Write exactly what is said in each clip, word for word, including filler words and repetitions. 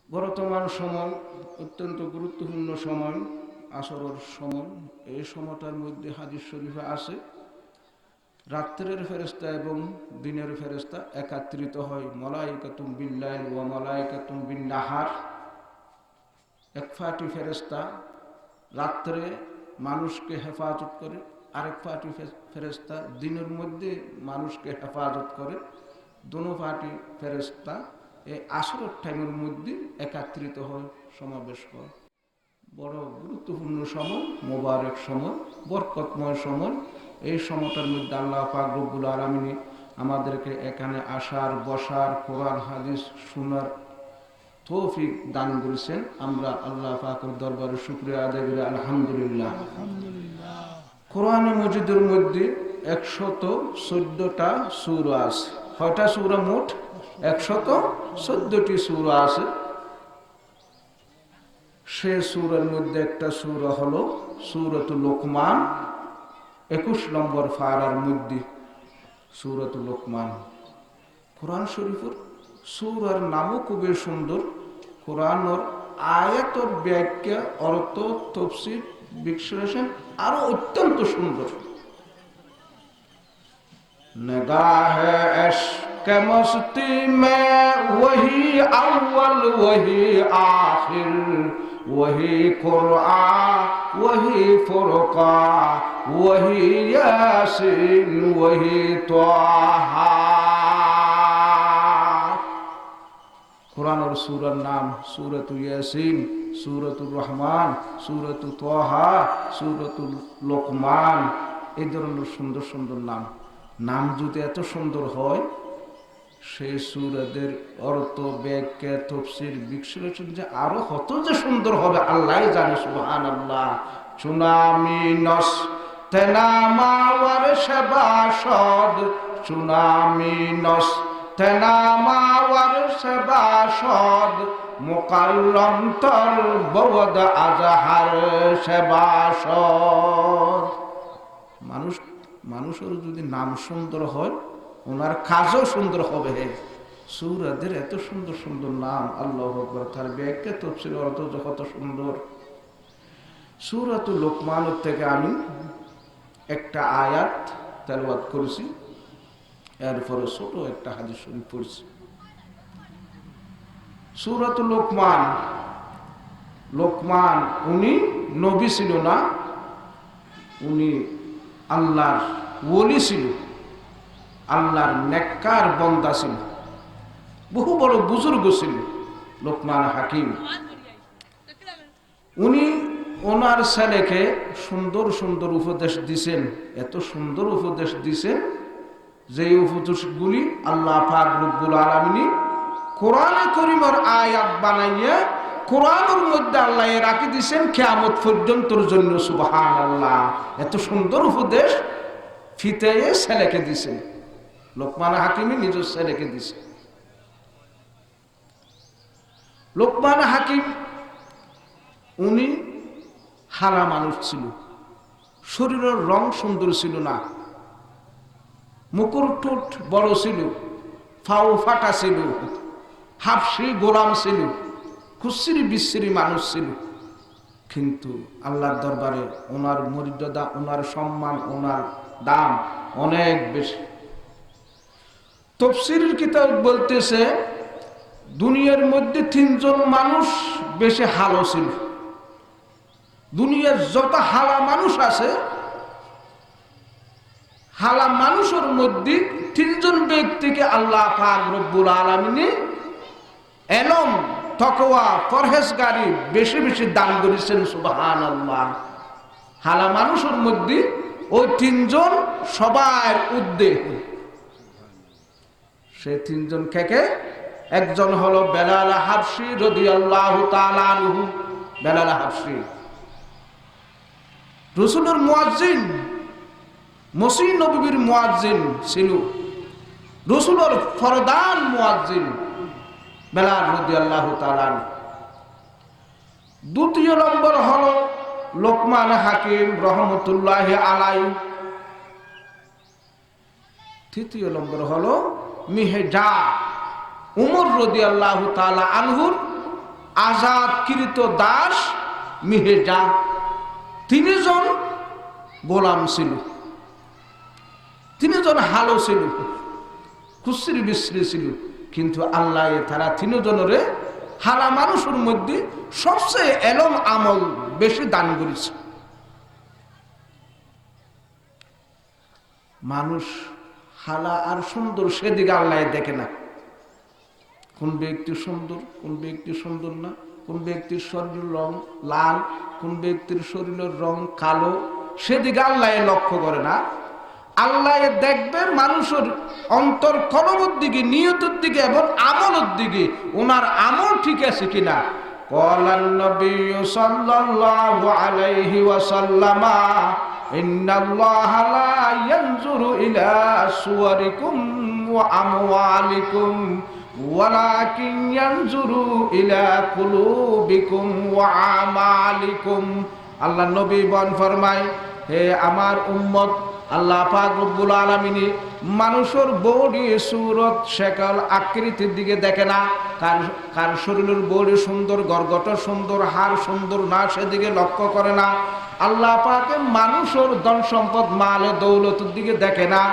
বর্তমান সময় অত্যন্ত গুরুত্বপূর্ণ সময়, আসরর সময়। এই সময়টার মধ্যে হাদিস শরীফে আছে, রাত্রের ফেরেশতা এবং দিনের ফেরেশতা একত্রিত হয়। মালাইকাতুম বিল্লাইল ওয়া মালাইকাতুম বিন নাহার। এক পার্টি ফেরেশতা রাত্রে মানুষকে হেফাজত করে, আরেক পার্টি ফে-, ফেরেশতা দিনের মধ্যে মানুষকে হেফাজত করে। দুনো পার্টি ফেরেশতা এই আসরের টাইমের মধ্যে একত্রিত হয়, সমাবেশ হয়। বড় গুরুত্বপূর্ণ সময়, মোবারক সময়, বরকতময় সময়। এই সময়টার মধ্যে আল্লাহ পাক রব্বুল আলামিন আমাদেরকে এখানে আসার, বসার, কোরআন হাদিস শোনার তৌফিক দান করেছেন। আমরা আল্লাহ পাকের দরবারে শুকরিয়া আদায় করি, আলহামদুলিল্লাহ। কোরআনে মজিদের মধ্যে একশত চোদ্দটা সূরা আছে। কয়টা সূরা মোট? একশত চোদ্দটি সূরা আছে। সে সূরার মধ্যে একটা সূরা হলো সূরাতুল লোকমান, একুশ নম্বর পারার মধ্যে সূরাতুল লোকমান। কোরআন শরীফের সূরার নামও খুবই সুন্দর। কোরআনর আয়াতর ব্যাখ্যা, অর্থ, তফসির, বিশ্লেষণ আরো অত্যন্ত সুন্দর। نگاہ عشق مستی میں وہی اول، وہی آخر، وہی قرآن، وہی فرقان، وہی یاسین، وہی طٰہٰ۔ কোরআনর সূরার নাম সূরাতু ইয়াসিন, সূরাতুর রহমান, সূরাতু তাহা, সূরাতুল লোকমান। এই ধরনের সুন্দর সুন্দর নাম। নাম যদি এত সুন্দর হয়, সেই সূরাদের অর্থ, ব্যাখ্যা, তফসির, বিশ্লেষণ যে আরো কত যে সুন্দর হবে, আল্লাহ জানে। সুবহানাল্লাহ। চুনামি নস তেনামাওয়ার সেবা সদ, চুনামি নস তেনামাওয়ার সেবা সদ, মুকাররম তর বওদ আজহার সেবা সদ। মানুষ, মানুষের যদি নাম সুন্দর হয়, ওনার কাজও সুন্দর হবে। হে, সূরাদের এত সুন্দর সুন্দর নাম, আল্লাহু আকবার। তার ব্যাখ্যা, তফসির, অর্থ যে কত সুন্দর। সূরাতুল লোকমান থেকে আমি একটা আয়াত তেলাওয়াত করেছি, এরপরে ছোট একটা হাদিস শরীফ পড়ছি। সূরাতুল লোকমান, লোকমান উনি নবী ছিল না, উনি আল্লাহর ওলি ছিল, আল্লাহর নেককার বন্দা ছিল, বহু বড় বুজুর্গ ছিল লোকমান হাকিম। উনি ওনার ছেলেকে সুন্দর সুন্দর উপদেশ দিছেন, এত সুন্দর উপদেশ দিছেন, যে উপদেশগুলি আল্লাহ পাক রব্বুল আলামিন কোরআনে করিমের আয়াত বানাইয়া কোরআনের মধ্যে আল্লাহ রাখি দিছেন কিয়ামত পর্যন্তর জন্য। সুবহানাল্লাহ। এত সুন্দর উপদেশ পিতায়ে ছেলেকে দিছেন, লোকমান হাকিমে নিজের ছেলেকে দিছেন। লোকমান হাকিম উনি হারা মানুষ ছিল, শরীরের রং সুন্দর ছিল না, মুখর ঠোঁট বড় ছিল, পাও ফাটা ছিল, হাবশি গোলাম ছিল, কুশ্রী বিশ্রী মানুষ ছিল। কিন্তু আল্লাহর দরবারে ওনার মর্যাদা, ওনার সম্মান, ওনার দাম অনেক বেশি। তফসিরের কিতাব বলতেছে, দুনিয়ার মধ্যে তিনজন মানুষ বেশি হালো ছিল। দুনিয়ার যত হালা মানুষ আছে, হালা মানুষের মধ্যে তিনজন ব্যক্তিকে আল্লাহ পাক রব্বুল আলামিনে এলম, তকওয়া, পরহেজগারি বেশি বেশি দান করেছেন। সুবহানাল্লাহ। হালা মানুষের মধ্যে ওই তিনজন সবার ঊর্ধ্বে। সে তিনজন কে কে? একজন হলো বেলাল হাবশি রাদিয়াল্লাহু তাআলা আনহু। বেলাল হাবশি রসুলের মুয়াজ্জিন, মসিহ নবীর মুয়াজ্জিন ছিল, রসুলের প্রধান মুয়াজ্জিন বেলাল রাদিয়াল্লাহু তাআলা আনহু। দ্বিতীয় নম্বর হলো লোকমান হাকিম রহমতুল্লাহি আলাই। তৃতীয় নম্বর হলো মিহজাব, উমর রাদিয়াল্লাহু তাআলা আনহুর আজাদকৃত দাস, মেহেজা। তিনজন গোলাম ছিল, তিনজন হালো ছিল, খুসরি বিসরি ছিল। কিন্তু আল্লায় তারা তিনজনরে হালা মানুষর মধ্যে সবচেয়ে এলম আমল বেশি দান করেছে। মানুষ হালা আর সুন্দর সেদিকে আল্লায় দেখে না। কোন ব্যক্তি সুন্দর, কোন ব্যক্তি সুন্দর না, কোন ব্যক্তির শরীরের রং লাল, কোন ব্যক্তির শরীরের রং কালো, সেদিকে আল্লায় লক্ষ্য করে না। আল্লায় দেখবে মানুষের অন্তর কলবর দিকে, নিয়তর দিকে এবং আমলর দিকে, ওনার আমল ঠিক আছে কিনা। قال النبي صلى الله عليه وسلم: إن الله لا ينظر إلى صوركم وأموالكم ولكن ينظر إلى قلوبكم وأعمالكم. আল্লাহর নবী বয়ান ফরমায়, হে আমার উম্মত, আল্লাহ পাক রব্বুল আলামিনে মানুষের বডি, সুরত, শেকল, আকৃতির দিকে দেখে না। কার, কার শরীরের বডি সুন্দর, গড়গঠন সুন্দর, হাড় সুন্দর না, সেদিকে লক্ষ্য করে না। আল্লাহ পাকে মানুষের ধন সম্পদ, মালে দৌলতের দিকে দেখে না।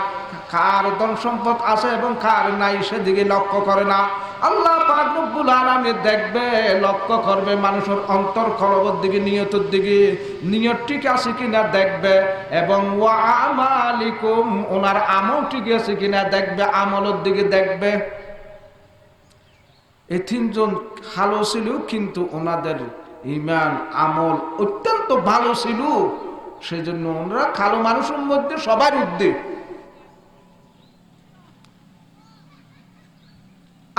কার ধন সম্পদ আছে এবং কার নাই, সেদিকে লক্ষ্য করে না। আল্লাহ পাক রব্বুল আলামিন দেখবে, লক্ষ্য করবে মানুষের অন্তর কলবর দিকে, নিয়তর দিকে, নিয়ত ঠিক আছে কিনা দেখবে, এবং ওয়া আমালিকুম, ওনার আমল ঠিক আছে কিনা দেখবে, আমলর দিকে দেখবে। এই তিনজন কালো ছিল, কিন্তু ওনাদের ইমান আমল অত্যন্ত ভালো ছিল, সেজন্য ওনারা কালো মানুষের মধ্যে সবার ঊর্ধ্বে।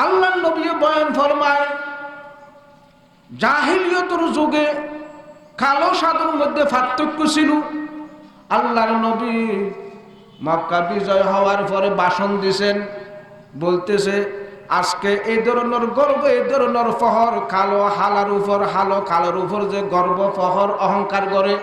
আল্লাহর নবী বয়ান ফরমায়, জাহিলিয়তর যুগে কালো সাদার মধ্যে পার্থক্য ছিল। আল্লাহর নবী মক্কা বিজয় হওয়ার পরে ভাষণ দিছেন, বলতেছে, আজকে এই ধরনের গর্ব, এই ধরনের ফখর, কালো হালার উপর, হালো কালোর উপর যে গর্ব, ফখর, অহংকার করে,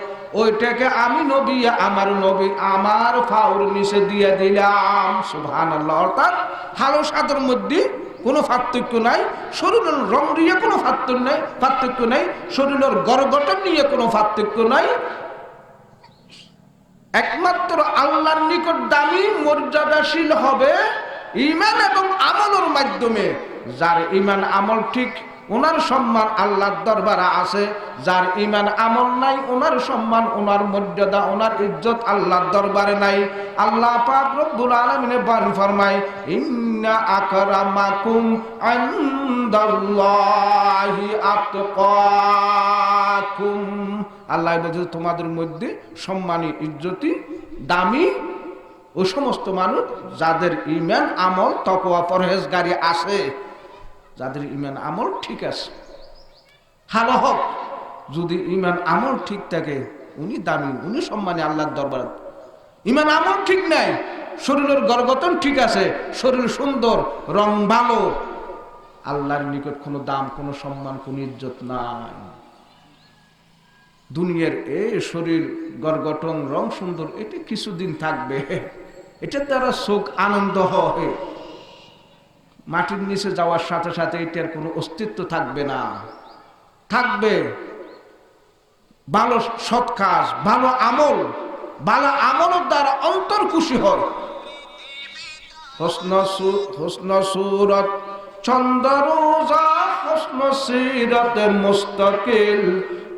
ওইটাকে আমি নবী, আমার নবী, আমার পাওর নিচে দিয়ে দিলাম। সুবহানাল্লাহ। অর্থাৎ কালো সাদার মধ্যে কোনো পার্থক্য নাই, শরীরের রং দিয়ে কোনো পার্থক্য নাই, পার্থক্য নাই, শরীরের গড় গঠন নিয়ে কোনো পার্থক্য নাই। একমাত্র আল্লাহর নিকট দামি মর্যাদাশীল হবে ইমান এবং আমলর মাধ্যমে। যার ইমান আমল ঠিক, ওনার সম্মান আল্লাহর দরবারে আছে। যার ইমান আমল নাই, ওনার সম্মান, ওনার মর্যাদা, ওনার ইজ্জত আল্লাহর দরবারে নাই। আল্লাহ পাক রব্বুল আলামিনে বয়ান ফরমায়, ইন্না আকরামাকুম ইনদাল্লাহি আতকাকুম। আল্লাহ বলছে, তোমাদের মধ্যে সম্মানী, ইজ্জতি, দামি ওই সমস্ত মানুষ যাদের ইমান, আমল, তকওয়া, পরহেজগারি আছে, যাদের ইমান আমল ঠিক আছে। কালো হোক, যদি ইমান আমল ঠিক থাকে, উনি দামি, উনি সম্মানী আল্লাহর দরবারে। ইমান আমল ঠিক নাই, শরীরের গড় গঠন ঠিক আছে, শরীর সুন্দর, রং ভালো, আল্লাহর নিকট কোনো দাম, কোনো সম্মান, কোনো ইজ্জত নাই। দুনিয়ার এই শরীর, গড় গঠন, রং সুন্দর, এটা কিছুদিন থাকবে, এটার দ্বারা চোখ আনন্দ হয়। মাটির নিচে যাওয়ার সাথে সাথে এটার কোনো অস্তিত্ব থাকবে না। থাকবে ভালো সৎ কাজ, ভালো আমল। ভালো আমলের দ্বারা অন্তর খুশি হয়। حسن صو-، حسن صورت چند روزہ، حسن سیرت مستقل،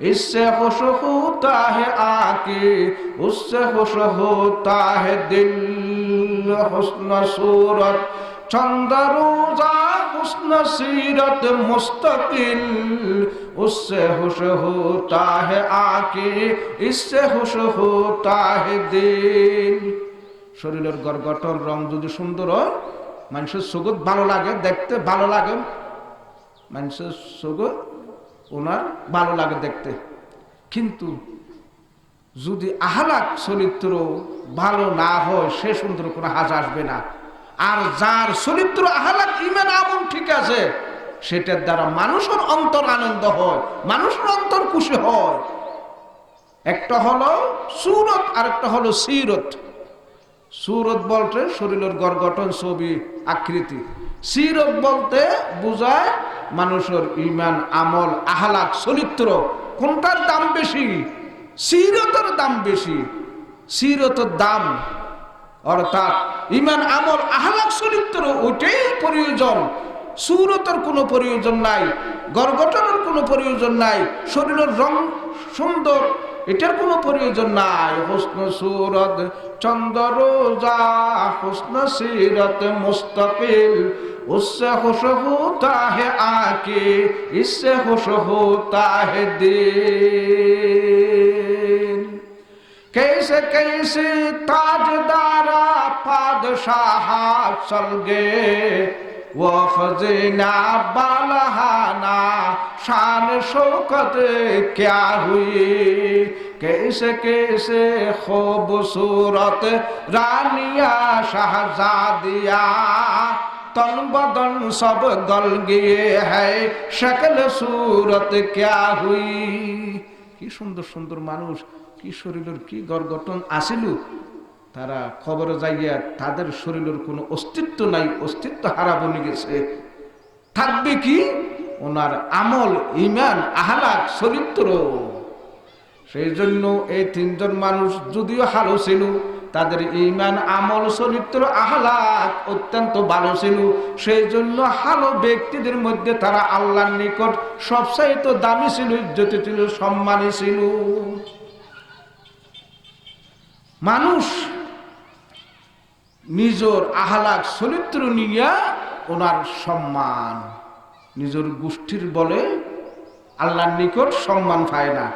اس سے خوش ہوتا ہے آنکھ، اس سے خوش ہوتا ہے دل۔ حسن صورت چند روزہ، حسن سیرت مستقل، اس سے خوش ہوتا ہے آنکھ، اس سے خوش ہوتا ہے دل۔ শরীরের গড় গঠন, রং যদি সুন্দর হয়, মানুষের চোখত ভালো লাগে, দেখতে ভালো লাগে, মানুষের চোখে ওনার ভালো লাগে দেখতে। কিন্তু যদি আহলাক চরিত্র ভালো না হয়, সে সুন্দর কোনো হাজ আসবে না। আর যার চরিত্র আহলাক, ইমান আমল ঠিক আছে, সেটার দ্বারা মানুষের অন্তর আনন্দ হয়, মানুষের অন্তর খুশি হয়। একটা হলো সুরত, আর একটা হলো সিরত। সুরত বলতে শরীরের গড় গঠন, ছবি, আকৃতি। সিরত বলতে বুঝায় মানুষর ইমান, আমল, আহলাক, চরিত্র। কোনটার দাম বেশি? সিরতর দাম বেশি। সিরতর দাম, অর্থাৎ ইমান, আমল, আহলাক, চরিত্র, ওইটাই প্রয়োজন। সুরতর কোনো প্রয়োজন নাই, গড় গঠনর কোনো প্রয়োজন নাই, শরীরর রং সুন্দর, এটার কোনো প্রয়োজন নাই। হুসন সুরত চন্দ্র রোজা, হুসন সিরত মুস্তকিল, উসসে খুশ হোতা হে আঁকি, ইসসে খুশ হোতা হে দিল। کیسے کیسے تاجدارا پادشاہ چل گئے، وہ خزینہ بالہانہ شان شوکت کیا ہوئی۔ کیسے کیسے خوبصورت رانیاں شہزادیاں تن بدن سب گل گئے ہیں، شکل صورت کیا ہوئی۔ কি সুন্দর সুন্দর মানুষ, কি শরীরর কি গড় গঠন আছিল, তারা কবরে যাইয়া তাদের শরীরর কোনো অস্তিত্ব নাই, অস্তিত্ব হারা বনি গেছে। থাকবে কি? ওনার আমল, ইমান, আহলাক, চরিত্র। সেই জন্য এই তিনজন মানুষ যদিও ভালো ছিল, তাদের ইমান, আমল, চরিত্র, আহলাক অত্যন্ত ভালো ছিল। সেই জন্য ভালো ব্যক্তিদের মধ্যে তারা আল্লাহর নিকট সবচাইতে দামি ছিল, ইজ্জতি ছিল, সম্মানী ছিল। মানুষ নিজর আহলাক চরিত্র নিয়া ওনার সম্মান, নিজর গোষ্ঠীর বলে আল্লাহর নিকট সম্মান পায় না,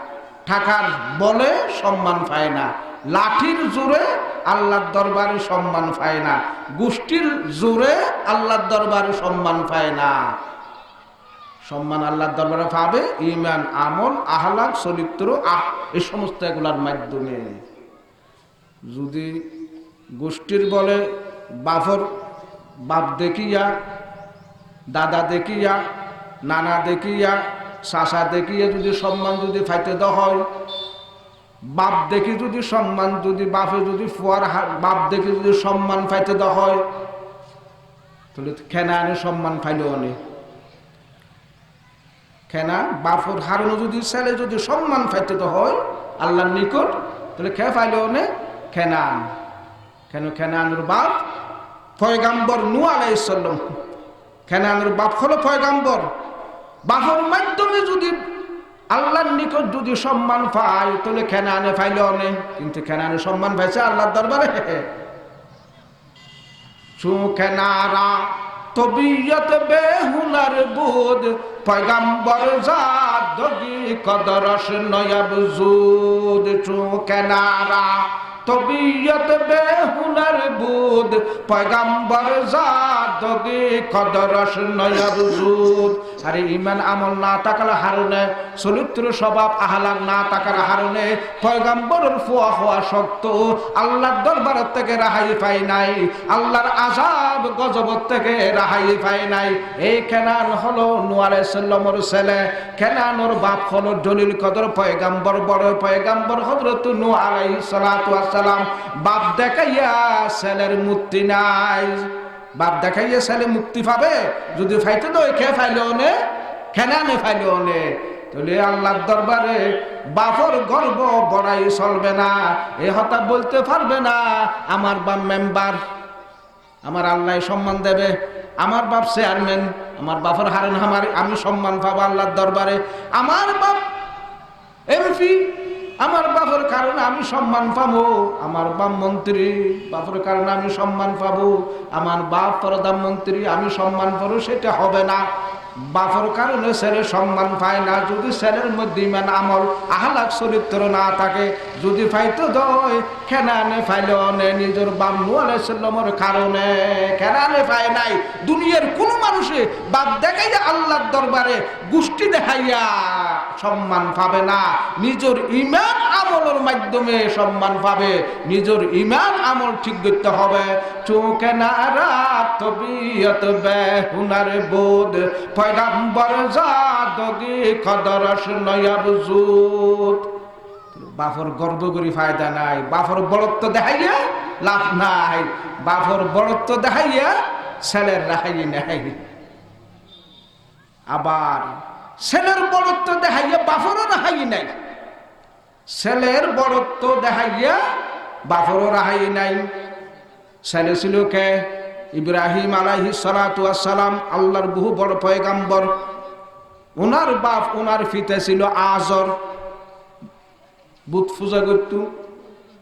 টাকার বলে সম্মান পায় না, লাঠির জোরে আল্লাহর দরবারে সম্মান পায় না, গোষ্ঠীর জোরে আল্লাহর দরবারে সম্মান পায় না। সম্মান আল্লাহর দরবারে পাবে ইমান, আমল, আহলাক, চরিত্র, আহ, এই সমস্ত এগুলার মাধ্যমে। যদি গোষ্ঠীর বলে বাপর, বাপ দেখিয়া, দাদা দেখিয়া, নানা দেখিয়া, চাচা দেখিয়া যদি সম্মান যদি পাইতে দেওয়া হয়, বাপ দেখি যদি সম্মান, যদি বাপে যদি ফুয়ার হা-, বাপ দেখি যদি সম্মান পাইতে দেওয়া হয়, তাহলে তো কেনানে সম্মান পাইল অনে। কেনান, বাপর হারুনো যদি ছেলে যদি সম্মান পাইতে তো হয় আল্লাহর নিকট, তাহলে কে পাইল অনে? কেনান। কেন? কেনানর বাপ পয়গাম্বর নূহ আলাইহিস সালাম। কেনানর বাপ হলো পয়গাম্বর। বাপর মাধ্যমে যদি আল্লাহর নিকট যদি সম্মান পায়, তাহলে কেনানে পাইল অনে। কিন্তু কেনানে সম্মান পাইছে আল্লাহর দরবারে। چوں کنارہ طبیعت بے ہنر بود، پیغمبر زادگی قدرش نیفزود۔ چوں کنارہ طبیعت بے ہنر بود، پیغمبر زادگی قدرش نیفزود۔ আরে ইমান আমল না থাকার কারণে, চরিত্র স্বভাব আহলাক না থাকার কারণে পয়গাম্বরর ফুয়া হওয়া সত্ত্বেও আল্লাহর দরবার থেকে রেহাই পায় নাই, আল্লাহর আযাব গজব থেকে রেহাই পায় নাই। এই কেনান হলো নূহ আলাইহিস সালামর ছেলে। কেনানর বাপ হলো জলিল কদর পয়গাম্বর, বড় পয়গাম্বর হযরত নূহ আলাইহিস সালাতু ওয়াস সালাম। বাপ দেখাইয়া ছেলের মুক্তি নাই। বাপ দেখাইয়া ছেলে মুক্তি পাবে? যদি পাইতে দেয়, কে পাইল অনে? কেনানে পাইল অনে। তাহলে আল্লাহর দরবারে বাপর গর্ব বড়াই চলবে না। এ কথা বলতে পারবে না, "আমার বাপ মেম্বার, আমার আল্লাহ সম্মান দেবে, আমার বাপ চেয়ারম্যান, আমার বাপর হারুন আমার, আমি সম্মান পাবো আল্লাহর দরবারে, আমার বাপ এমপি, আমার বাপর কারণে আমি সম্মান পাবো, আমার বাপ মন্ত্রী, বাপর কারণে আমি সম্মান পাবো, আমার বাপ প্রধানমন্ত্রী, আমি সম্মান পাবো", সেটা হবে না। বাপর কারণে ছেলে সম্মান পায় না। যদি ছেলের মধ্যে ইমান, আমল, আহলাক, চরিত্র না থাকে, যদি পাইতে দেয়, কেনানে পাইল অনে নিজর বাপ নূহ আলাইহিস সালামর কারণে। কেনানে পায় নাই। দুনিয়ার কোনো মানুষে বাপ দেখাইয়া আল্লাহর দরবারে গোষ্ঠী দেখাইয়া সম্মান পাবে না, নিজর ইমান আমলর মাধ্যমে সম্মান পাবে। নিজর ইমান আমল ঠিক করতে হবে। چوں کنارہ طبیعت بے ہنر بود، پیغمبر زادگی قدرش نیفزود۔ বাপর গর্ব করি ফায়দা নাই, বাপর বড়ত্ব দেখাইয়া লাভ নাই, বাপর বড়ত্ব দেখাইয়া ছেলের রেহাই নাই। আবার ছেলের বড়ত্ব দেখাইয়া বাপরও রেহাই নাই। ছেলের বড়ত্ব দেখাইয়া বাপরও রেহাই নাই। ছেলে ছিল কে? ইব্রাহিম আলাইহিস সালাতু ওয়াস সালাম, আল্লাহর বহু বড় পয়গাম্বর। ওনার বাপ, ওনার পিতা ছিল আজর, বুত পূজা করত।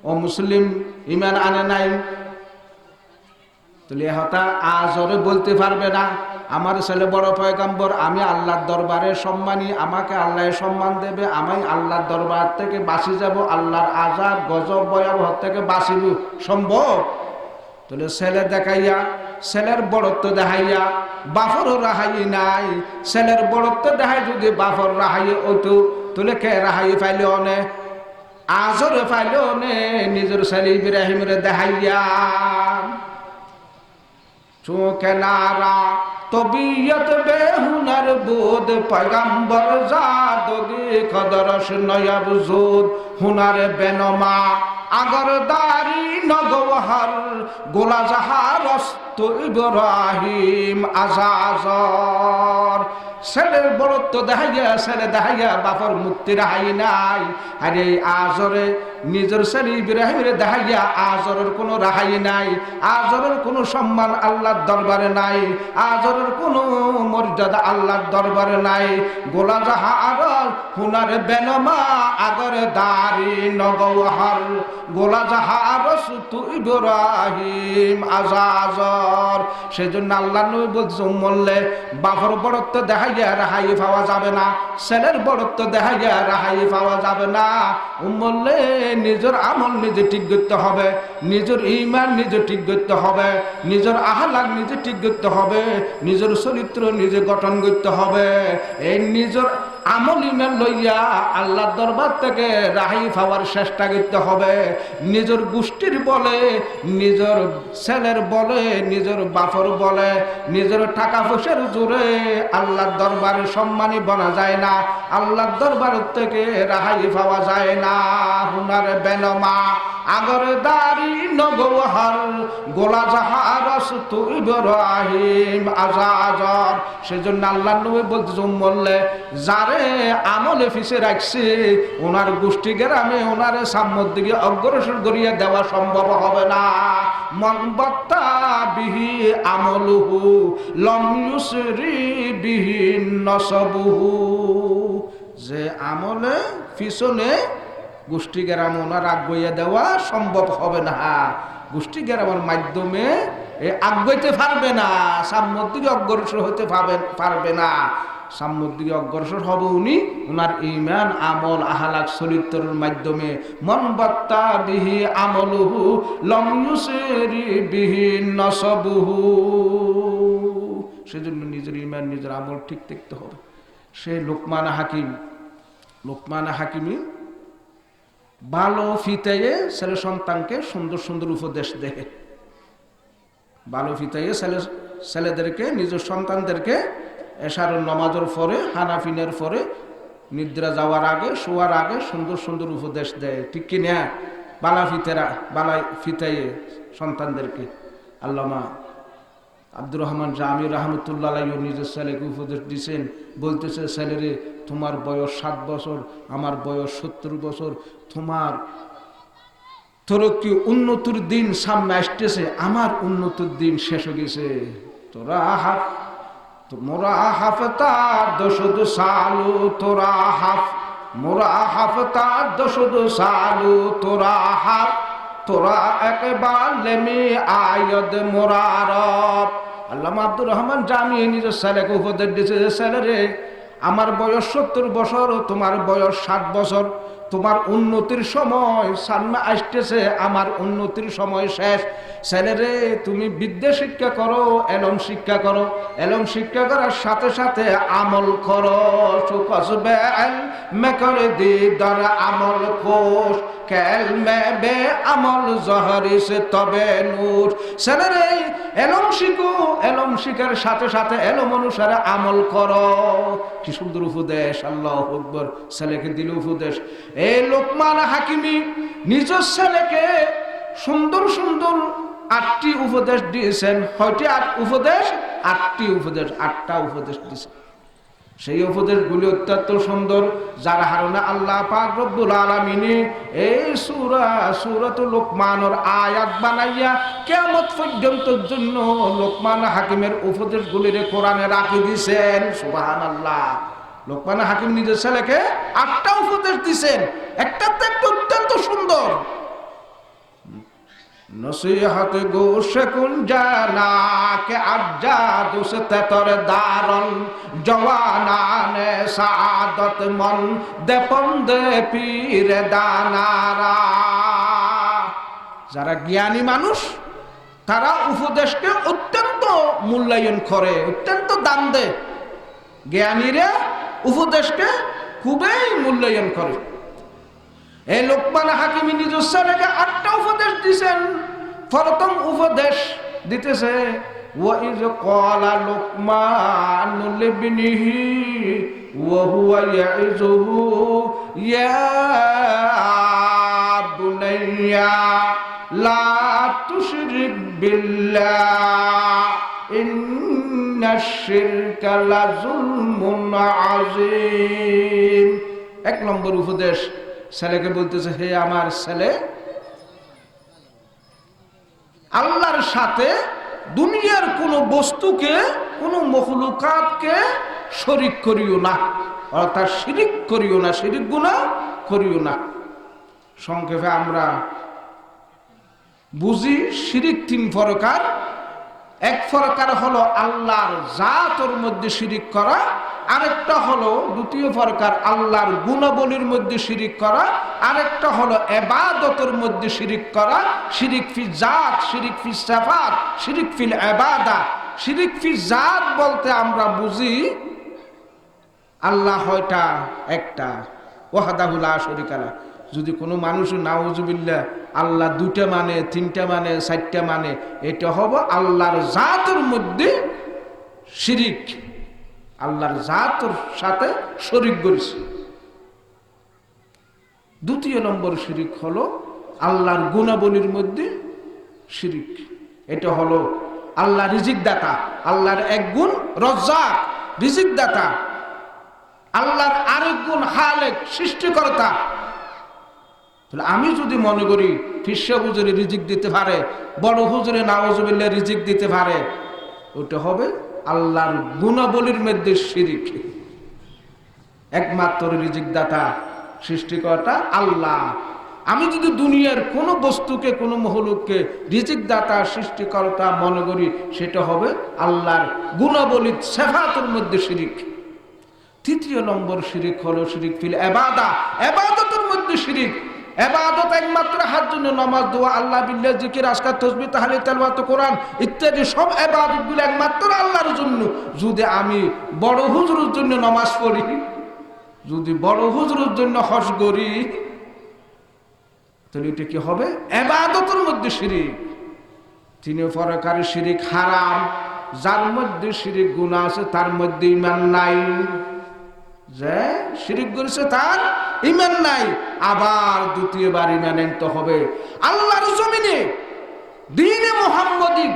অমুসলিম, ইমান আনে নাই। তাহলে এ কথা আজরে বলতে পারবে না, "আমার ছেলে বড় পয়গাম্বর, আমি আল্লাহর দরবারে সম্মানী, আমাকে আল্লাহ সম্মান দেবে, আমি আল্লাহর দরবার থেকে বাঁচি যাব, আল্লাহর আযাব, গজব, ভয়াবহ থেকে বাঁচিব।" সম্ভব? তাহলে ছেলে দেখাইয়া, ছেলের বড়ত্ব দেখাইয়া বাপরও রেহাই নাই। ছেলের বড়ত্ব দেখাই যদি বাপর রেহাই হইতো, তাহলে কে রেহাই পাইলে অনে? আজরে পাইলে অনে নিজের ছেলে ইব্রাহিমরে দেখাইয়া। চোখে নারা তবিয়ত বেহুনার বোধ, পয়গাম্বর জাদগি কদরস নয়ব জুদ, হুনার বেনমা আগর দাড়ি নগৌহর, গোলা জাহারস তো ইব্রাহিম আজাজর। ছেলের বড়ত্ব দেখাইয়া, ছেলে দেখাইয়া বাপর মুক্তি রেহাই নাই। আর এই আজরে নিজের ছেলে ইব্রাহিমরে দেখাইয়া আজরের কোনো রেহাই নাই, আজরের কোনো সম্মান আল্লাহর দরবারে নাই, আজরের কোনো মর্যাদা আল্লাহর দরবারে নাই। গোলা জাহার হুনার বেনমা আগর দাড়ি নগৌহর, গোলা জাহার সুতু ইব্রাহিম আজাজর। সেজন্য আল্লাহর নবী বলছে, উম্মল্লে বাপর বড়ত্ব দেখাইয়া রেহাই পাওয়া যাবে না, ছেলের বড়ত্ব দেখাইয়া রেহাই পাওয়া যাবে না। উম্মল্লে নিজের আমল নিজে ঠিক করতে হবে, নিজের ইমান নিজে ঠিক করতে হবে, নিজের আহলাক নিজে ঠিক করতে হবে, নিজের চরিত্র নিজে গঠন করতে হবে। এই নিজের আমল ইমান লইয়া আল্লাহর দরবার থেকে রেহাই পাওয়ার চেষ্টা করতে হবে। নিজের গোষ্ঠীর বলে, নিজের ছেলের বলে, নিজের বাপর বলে, নিজের টাকা পয়সার জোরে আল্লাহর দরবারে সম্মানী বনা যায় না, আল্লাহর দরবার থেকে রেহাই পাওয়া যায় না। হুনার বেনমা আগর দাড়ি নগৌহর, গোলা জাহারস তু ইব্রাহিম আজাজর। সেজন্য আল্লাহর নবী বলতেছে, উম্মল্লে যারে আমলে পিছে রাখছে, ওনার গোষ্ঠী গ্রামে ওনারে সামনের দিকে অগ্রসর করিয়া দেওয়া সম্ভব হবে না। মান বাত্তা বিহি আমলুহু লম ইউসরি বিহি নসবুহু। যে আমলে পিছনে গোষ্ঠী গ্রাম ওনার আগুয়াইয়া দেওয়া সম্ভব হবে না। গোষ্ঠী গ্রামের মাধ্যমে এ আগুয়াইতে পারবে না, সামনের দিকে অগ্রসর হতে পারবে, পারবে না। সামনের দিকে অগ্রসর হবে উনি ওনার ইমান, আমল, আহলাক, চরিত্রের মাধ্যমে। মান বাত্তা বিহি আমলুহু লম ইউসরি বিহি নসবুহু। সেজন্য নিজের ইমান, নিজের আমল ঠিক থাকতে হবে। সে লোকমান হাকিম, লোকমান হাকিমি ভালো ফিতায়ে ছেলে সন্তানকে সুন্দর সুন্দর উপদেশ দেয়। ভালো ফিতায়ে ছেলে, ছেলেদেরকে, নিজের সন্তানদেরকে এশার নামাজের পরে, খানা পিনার পরে, নিদ্রা যাওয়ার আগে, শোয়ার আগে সুন্দর সুন্দর উপদেশ দেয়, ঠিক কি না? ভালা ফিতারা, ভালা ফিতায়ে সন্তানদেরকে। আল্লামা আব্দুর রহমান জামি রহমতুল্লাহ আলাইহি নিজের ছেলেকে উপদেশ দিছেন, বলতেছে, "ছেলেরে, তোমার বয়স সাত বছর, আমার বয়স সত্তর বছর, তোমার তরক্কি উন্নতির দিন সামনে আসতেছে, আমার উন্নতির দিন শেষ হয়ে গেছে। তোরা হাফ, মোরা হাফতা দশদ সালু, তোরা হাফ, মোরা হাফতা দশদ সালু, তোরা হাফ, তোরা একবার লেমি আয়দ মোরা রব।" আল্লামা আব্দুর রহমান জামি নিজের ছেলেকে উপদেশ দিছে যে, "ছেলেরে, আমার বয়স সত্তর বছর, তোমার বয়স সাত বছর, তোমার উন্নতির সময় সামনে আসতেছে, আমার উন্নতির সময় শেষ। ছেলেরে, তুমি বিদ্যা শিক্ষা করো, এলম শিক্ষা করো, এলম শিক্ষা করার সাথে সাথে আমল করো। চুকস বে এলমে কর দিদার আমল খোশ, কেলমে বে আমল জহরিস তবে নূর।" ছেলেরে, এলম শিখো, এলম শিখার সাথে সাথে এলম অনুসারে আমল করো। কি সুন্দর উপদেশ, আল্লাহু আকবার। ছেলেকে দিল উপদেশ। এই লোকমান হাকিমি নিজের ছেলেকে সুন্দর সুন্দর আটটি উপদেশ দিয়েছেন। কয়টি? আট উপদেশ, আটটি উপদেশ, আটটা উপদেশ দিয়েছেন। সেই উপদেশগুলি অত্যন্ত সুন্দর, যার কারণে আল্লাহ পাক রব্বুল আলামিনে এই সূরা, সূরাতুল লোকমানর আয়াত বানাইয়া কিয়ামত পর্যন্তর জন্য লোকমান হাকিমের উপদেশগুলিরে কোরআনে রাখি দিছেন। সুবহানাল্লাহ। লোকমান হাকিম নিজের ছেলেকে আটটা উপদেশ দিছেন, একটা তো একটা অত্যন্ত সুন্দর। نصیحت گوش کن جانا کہ اجا دوست تر دارن، جوانان سعادت من دپن دے پیر دانارا۔ যারা জ্ঞানী মানুষ, তারা উপদেশকে অত্যন্ত মূল্যায়ন করে, অত্যন্ত দাম দেয়। জ্ঞানীরা উপদেশকে খুবই মূল্যায়ন করে। এই লোকমান হাকিমে নিজের ছেলেকে আটটা উপদেশ দিছেন। প্রথম উপদেশ দিতেছে, وإذ قال لقمان لابنه وهو يعظه يا بني لا تشرك بالله إن الشرك لظلم عظيم। এক নম্বর উপদেশ, ছেলেকে বলতেছে, হে আমার ছেলে, আল্লাহর সাথে দুনিয়ার কোনো বস্তুকে, কোনো মখলুকাতকে শরিক করিও না, অর্থাৎ শিরিক করিও না, শিরিক গুনাহ করিও না। সংক্ষেপে আমরা বুঝি, শিরিক তিন প্রকার। এক প্রকার হলো আল্লাহর জাতর মধ্যে শিরিক করা, আরেকটা হলো দ্বিতীয় প্রকার আল্লাহর গুণাবলীর মধ্যে শিরিক করা, আরেকটা হলো এবাদতের মধ্যে শিরিক করা, শিরিক ফি জাত, শিরিক ফি সিফাত, শিরিক ফিল এবাদা। শিরিক ফি জাত বলতে আমরা বুঝি আল্লাহ হয়টা একটা, ওয়াহদাহু লা শরিকা লাহ। যদি কোনো মানুষ নাউজুবিল্লাহ আল্লাহ দুইটা মানে, তিনটা মানে, চারটা মানে, এটা হবে আল্লাহর জাতর মধ্যে শিরিক, আল্লাহর জাতর সাথে শরিক করেছে। দ্বিতীয় নম্বর শিরিক হলো আল্লাহর গুণাবলীর মধ্যে শিরিক। এটা হলো আল্লাহ রিজিক দাতা, আল্লাহর এক গুণ রজ্জাক, রিজিক দাতা, আল্লাহর আরেক গুণ খালেক, সৃষ্টিকর্তা। তাহলে আমি যদি মনে করি পীর সাব হুজুরে রিজিক দিতে পারে, বড় হুজুরে নাউজুবিল্লাহ রিজিক দিতে পারে, ওটা হবে আল্লাহর গুণাবলীর মধ্যে শিরিক। একমাত্র রিজিক দাতা, সৃষ্টিকর্তা আল্লাহ। আমি যদি দুনিয়ার কোনো বস্তুকে, কোনো মখলুককে রিজিক দাতা, সৃষ্টিকর্তা মনে করি, সেটা হবে আল্লাহর গুণাবলী, সেফাতের মধ্যে শিরিক। তৃতীয় নম্বর শিরিক হলো শিরিক ফিল এবাদা, এবাদতের মধ্যে শিরিক। এবাদত একমাত্র আল্লাহর জন্য, নামাজ, দোয়া, আল্লাহ বিল্লাহ, জিকির, আজকার, তসবিহ, তাহলিল, তেলাওয়াত, কোরআন ইত্যাদি সব এবাদতগুলো একমাত্র আল্লাহর জন্য। যদি আমি বড় হুজুরের জন্য নামাজ পড়ি, যদি বড় হুজুরের জন্য হজ করি, তাহলে এটা কি হবে? এবাদতের মধ্যে শিরিক। তিন প্রকার শিরিক হারাম। যার মধ্যে শিরিক গুনাহ আছে, তার মধ্যে ঈমান নাই। যে শিরিক করেছে, তার ঈমান নাই। আবার দ্বিতীয়বার ঈমান আনতে হবে। আল্লাহর জমিনে দ্বীনে মুহাম্মদী,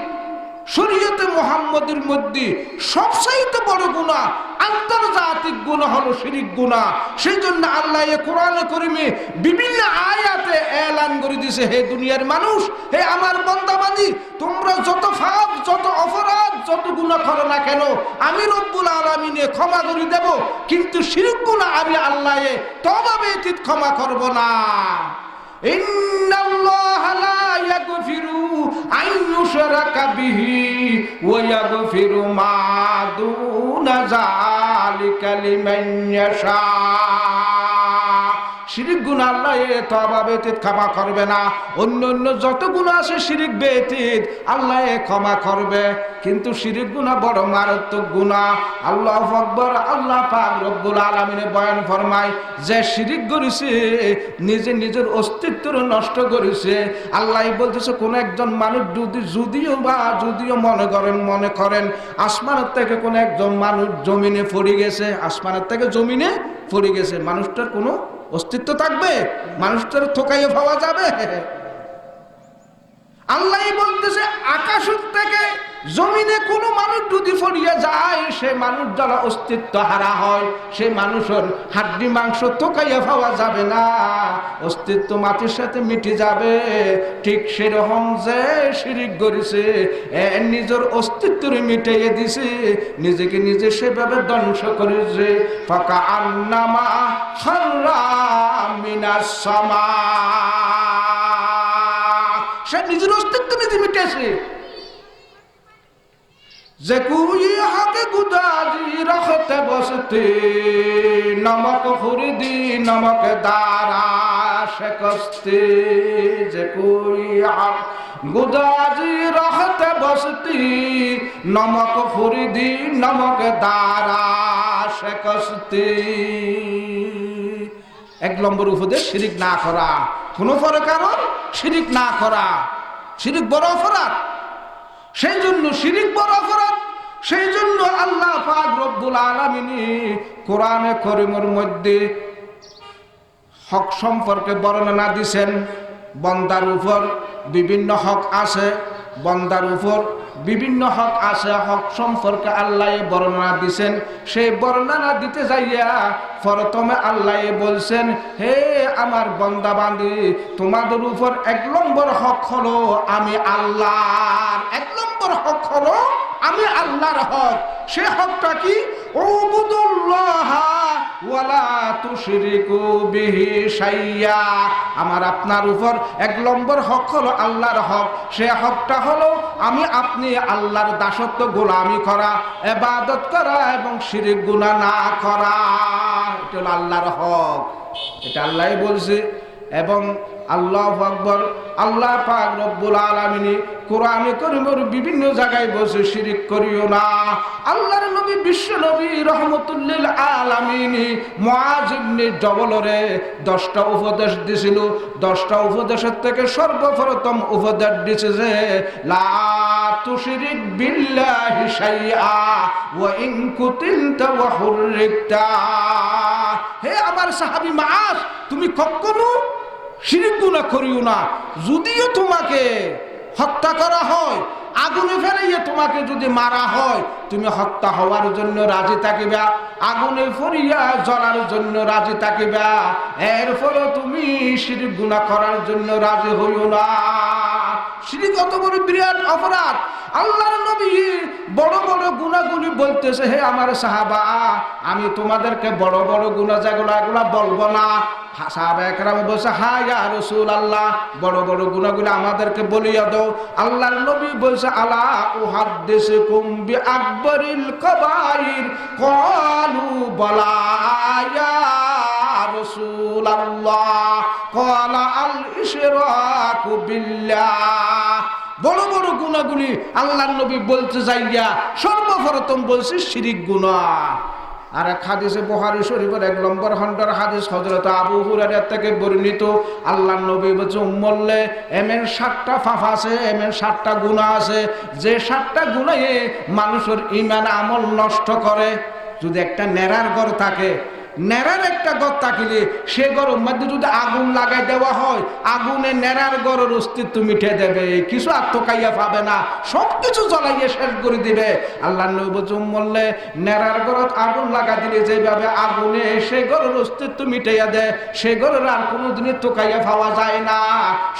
শরীয়তে মুহাম্মদীর মধ্যে সবচাইতে বড় গুনাহ, আন্তর্জাতিক গুনাহ হলো শিরিক গুনাহ। সেই জন্য আল্লাহ এ কোরআনে করিমে বিভিন্ন আয়াতে এলান করে দিছে, হে দুনিয়ার মানুষ, হে আমার বান্দাবান্দি, তোমরা যত পাপ, যত অপরাধ, যত গুনাহ করো না কেন, আমি রব্বুল আলামিনে ক্ষমা করে দেব, কিন্তু শিরিক গুনাহ আমি আল্লাহ এ তওবা ব্যতীত ক্ষমা করব না। إن الله لا يغفر أن يشرك به ويغفر ما دون ذلك لمن يشاء। শিরিক গুনাহ আল্লাহ এ তওবা ব্যতীত ক্ষমা করবে না। অন্য অন্য যত গুনাহ আছে শিরিক ব্যতীত আল্লাহ এ ক্ষমা করবে, কিন্তু শিরিক গুনাহ বড় মারাত্মক গুনাহ। আল্লাহু আকবার। আল্লাহ পাক রব্বুল আলামিনে বয়ান ফরমায়, যে শিরিক করেছে, নিজে নিজের অস্তিত্ব নষ্ট করেছে। আল্লাহ বলতেছে, কোন একজন মানুষ যদি, যদিও বা, যদিও মনে করেন, মনে করেন আসমানের থেকে কোন একজন মানুষ জমিনে পড়ে গেছে, আসমানের থেকে জমিনে পড়ে গেছে, মানুষটার কোনো অস্তিত্ব থাকবে? মানুষটার থোকাইয়ে পাওয়া যাবে? আল্লাহ বলতেছে, আকাশ থেকে জমিনে কোনো মানুষ যদি পড়িয়া যায়, সে মানুষ যারা অস্তিত্ব হারা হয়, সে মানুষের হাড্ডি মাংস তোকাইয়া পাওয়া যাবে না, অস্তিত্ব মাটির সাথে মিটে যাবে। ঠিক সেরকম যে শিরিক করেছে, এ নিজের অস্তিত্বরে মিটাইয়া দিছে, নিজেকে নিজে সেভাবে ধ্বংস করেছে। ফাকাআন্নামা খাররা মিনাস সামা। সে নিজের অস্তিত্ব নিজে মিটেছে। যে کوئی حق گدازی رخت بستی، نمک خوردی نمک دارا شکستی۔ যে کوئی حق گدازی رخت بستی، نمک خوردی نمک دارا شکستی۔ এক নম্বর উপদেশ, শিরিক না করা, কোনো প্রকারর শিরিক না করা। শিরিক বড় অপরাধ, সেই জন্য শিরিক বড় অপরাধ। সেই জন্য আল্লাহ পাক রব্বুল আলামিন কোরআনে করিমের মধ্যে হক সম্পর্কে বর্ণনা দিছেন। বন্দার উপর বিভিন্ন হক আছে, বন্দার উপর বিভিন্ন হক আছে। হক সম্পর্কে আল্লাহ বর্ণনা দিছেন। সেই বর্ণনা দিতে যাইয়া প্রথমে আল্লাহ বলছেন, "হে আমার বন্দা বান্দি, তোমাদের উপর এক নম্বর হক হলো আমি আল্লাহর।" এক নম্বর হক হলো আমি আল্লাহর হক। সে হকটা কি? "উবুদুল্লাহা ওয়ালা তুশরিকু বিহি শাইয়া।" আমার আপনার উপর এক নম্বর হক হলো আল্লাহর হক। সে হকটা হলো আমি আপনি আল্লাহর দাসত্ব, গোলামি করা, ইবাদত করা এবং শিরিক গুনাহ না করা। এটা হলো আল্লাহর হক, এটা আল্লাহই বলছে। এবং আল্লাহু আকবার, আল্লাহ পাক রব্বুল আলামিন কোরআনে করিমের বিভিন্ন জায়গায় বলছে, "শিরিক করিও না।" আল্লাহর নবী, বিশ্ব নবী রহমতুল্লিল আলামিন মুআজ ইবনে জবলরে দশটা উপদেশ দিছিল। দশটা উপদেশের থেকে সর্বপ্রথম উপদেশ দিছে যে, "লা তুশরিক বিল্লাহি শাইআ ওয়া ইন কুতিলতা ওয়া হুররিকতা।" হে আমার সাহাবী মুআজ, তুমি কখনো শিরিক গুনাহ করিও না। যদিও তোমাকে হত্যা করা হয়, আগুনে ফেলাইয়া তোমাকে যদি মারা হয়, তুমি হত্যা হওয়ার জন্য রাজি থাকিবা, আগুনে ফড়িয়া জ্বলার জন্য রাজি থাকিবা, এরপরও তুমি শিরিক গুনাহ করার জন্য রাজি হইও না। শিরিক অত বড় বিরাট অপরাধ। আল্লাহর নবী বড় বড় গুনাহগুলি বলতেছে, "হে আমার সাহাবা, আমি তোমাদেরকে বড় বড় গুনাহ যেগুলা, এগুলা বলবো না।" হা-, সাহাবা একরামে বলছে, "হ্যাঁ ইয়া রাসূলুল্লাহ, বড় বড় গুনাহগুলি আমাদেরকে বলিয়া দাও।" আল্লাহর নবী বলছে, "আলা উহাদ্দিসুকুম বিআকবারিল কাবাইর?" ক্বালু বালা ইয়া রাসূলুল্লাহ। ক্বালা আল ইশরাকু বিল্লাহ। বড় বড় গুনাহগুলি আল্লাহর নবী বলতে যাইয়া সর্বপ্রথম বলছে শিরিক গুনাহ। আর এক হাদিসে বুখারী শরীফের এক নম্বর খণ্ডর হাদিস হযরত আবু হুরায়রা থেকে বর্ণিত, আল্লাহর নবী বলছে, "উম্মল্লে, এমন সাতটা পাপ আছে, এমন সাতটা গুনাহ আছে, যে সাতটা গুনাহে মানুষের ঈমান আমল নষ্ট করে।" যদি একটা নেরার ঘর থাকে, নেরার একটা ঘর থাকিলে সে ঘরর মধ্যে যদি আগুন লাগাই দেওয়া হয়, আগুনে নেরার ঘরর অস্তিত্ব মিটে দেবে, কিছু আর তোকাইয়া পাবে না, সব কিছু জ্বলাইয়া শেষ করি দিবে। আল্লাহর নবী বলছে, "উম্মল্লে, নেরার ঘরত আগুন লাগাই দিলে যেভাবে আগুনে সে ঘরর অস্তিত্ব মিটাইয়া দেয়, সে ঘরর আর কোনোদিনই তোকাইয়া পাওয়া যায় না,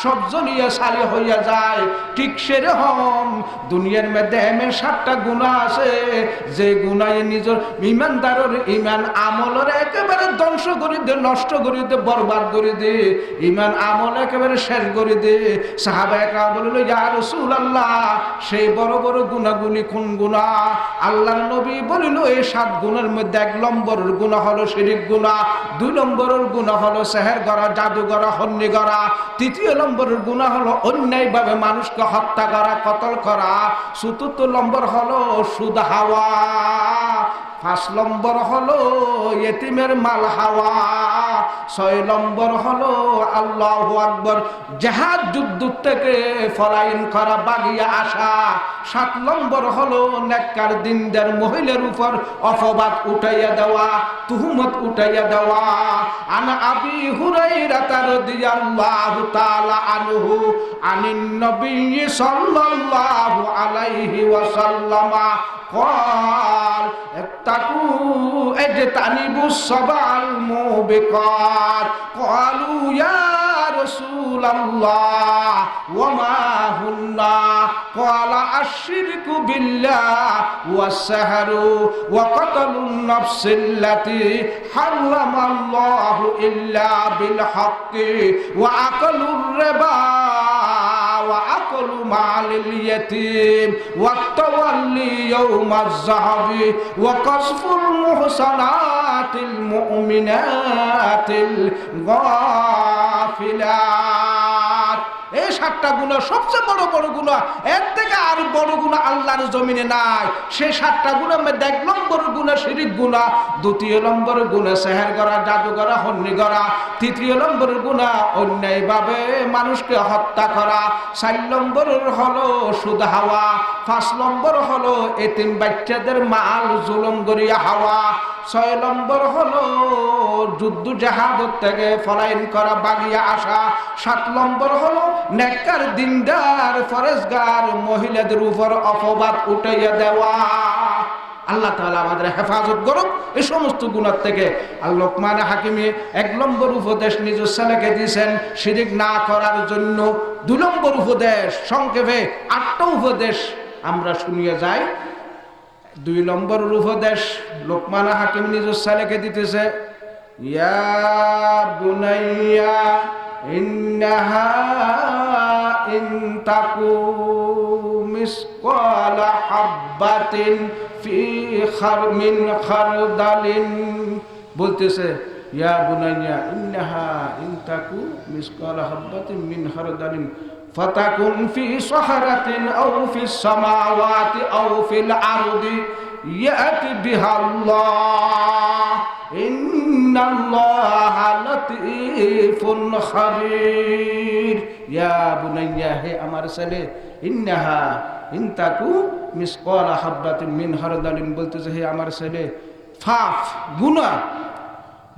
সব জ্বলিয়া ছাই হইয়া যায়।" ঠিক সেরকম দুনিয়ার মধ্যে এমন সাতটা গুনাহ আছে, যে গুনাহে নিজর ইমানদারর ইমান আমলরে একেবারে ধ্বংস করি দে, নষ্ট করি দে, বরবাদ করি দে, ইমান আমল একেবারে শেষ করি দে। সাহাবা একরাম বলিল, "ইয়া রাসূলুল্লাহ, সেই বড় বড় গুনাহগুলি কোন গুনাহ?" আল্লাহর নবী বলিল, "এই সাত গুনার মধ্যে এক নম্বরর গুনাহ হলো শিরিক গুনাহ, দুই নম্বরর গুনাহ হলো সেহের করা, জাদু করা, হন্নি করা, তৃতীয় নম্বরর গুনাহ হলো অন্যায়ভাবে মানুষকে হত্যা করা, কতল করা, চতুর্থ নম্বর হলো সুদ খাওয়া।" পাঁচ নম্বর হলো এতিমের মাল হাওয়া, ছয় নম্বর হলো আল্লাহু আকবার, জেহাদ যুদ্ধ থেকে পলায়ন করা, ভাগিয়া আসা, সাত নম্বর হলো নেককার দিনদার মহিলার উপর অপবাদ উঠাইয়া দেওয়া, তুহমত উঠাইয়া দেওয়া। عن أبي هريرة رضي الله تعالى عنه عن النبي صلى الله عليه وسلم قال: اتقوا، اجتنبوا السبع الموبقات. قالوا: يا رسول الله، وما هن؟ قال: الشرك بالله، والسحر، وقتل النفس التي حرم الله إلا بالحق، وأكل الربا، وأكل مال اليتيم، والتولي يوم الزحف، وقذف المحصنات المؤمنات الغافلات. এই সাতটা গুনাহ সবচেয়ে বড় বড় গুনাহ, এর থেকে আর বড় গুনাহ আল্লাহর জমিনে নাই। সেই সাতটা গুনাহর মধ্যে এক নম্বর গুনাহ শিরিক গুনাহ, দ্বিতীয় নম্বর গুনাহ সেহের করা, জাদু করা, হন্নি করা, তৃতীয় নম্বর গুনাহ অন্যায়ভাবে মানুষকে হত্যা করা, চার নম্বর হলো সুদ হাওয়া, পাঁচ নম্বর হলো এতিম বাচ্চাদের মাল জুলুম করিয়া হাওয়া, ছয় নম্বর হলো যুদ্ধ জেহাদ থেকে পলায়ন করা, ভাগিয়া আসা, সাত নম্বর হলো নেককার দিনদার পরেজগার মহিলাদের উপর অপবাদ উঠাইয়া দেওয়া। আল্লাহ তাআলা আমাদের হেফাজত করুক এই সমস্ত গুনাহ থেকে। আর লোকমানে হাকিমে এক নম্বর উপদেশ নিজের ছেলেকে দিয়েছেন শিরিক না করার জন্য। দুই নম্বর উপদেশ, সংক্ষেপে আটটা উপদেশ আমরা শুনিয়া যাই। দুই নম্বর উপদেশ লোকমান হাকিম নিজের ছেলেকে দিতেছে, يا بني إنها إن تك مثقال حبة في خر من خردل। বলতেছে, يا بني إنها إن تك مثقال حبة من خردل فتكن في صخرة أو في السماوات أو في الأرض يأت بها الله إن الله لطيف خبير। يا بني، হে আমার ছেলে, إنها إن تك مثقال حبة من خردل, বলতেছে, হে আমার ছেলে, পাপ, গুনাহ,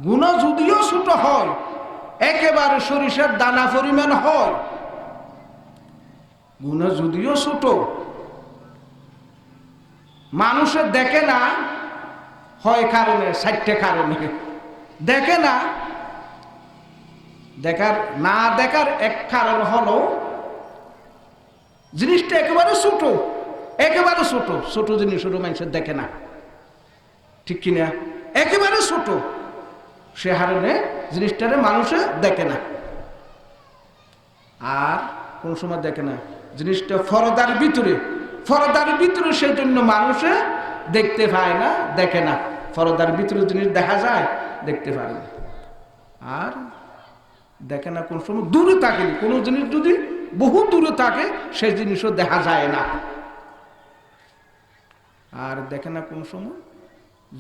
গুনাহ যদিও ছোট হয়, একেবারে সরিষার দানা পরিমাণ হয়, গুনাহ যদিও ছোট, মানুষে দেখে না, হয় কারণে, চারটে কারণে দেখে না। দেখার, না দেখার এক কারণ হলো জিনিসটা একেবারে ছোট, একেবারে ছোট, ছোট জিনিস ওটা মানুষে দেখে না, ঠিক কি না? একেবারে ছোট, সে কারণে জিনিসটারে মানুষে দেখে না। আর কোন সময় দেখে না, জিনিসটা পর্দার ভিতরে, পর্দার ভিতরে, সেই জন্য মানুষে দেখতে পায় না, দেখে না। পর্দার ভিতরে জিনিস দেখা যায়, দেখতে পারে না। আর দেখে না কোন সময়, দূরে থাকে, কোনো জিনিস যদি বহু দূরে থাকে, সেই জিনিসও দেখা যায় না। আর দেখে না কোন সময়,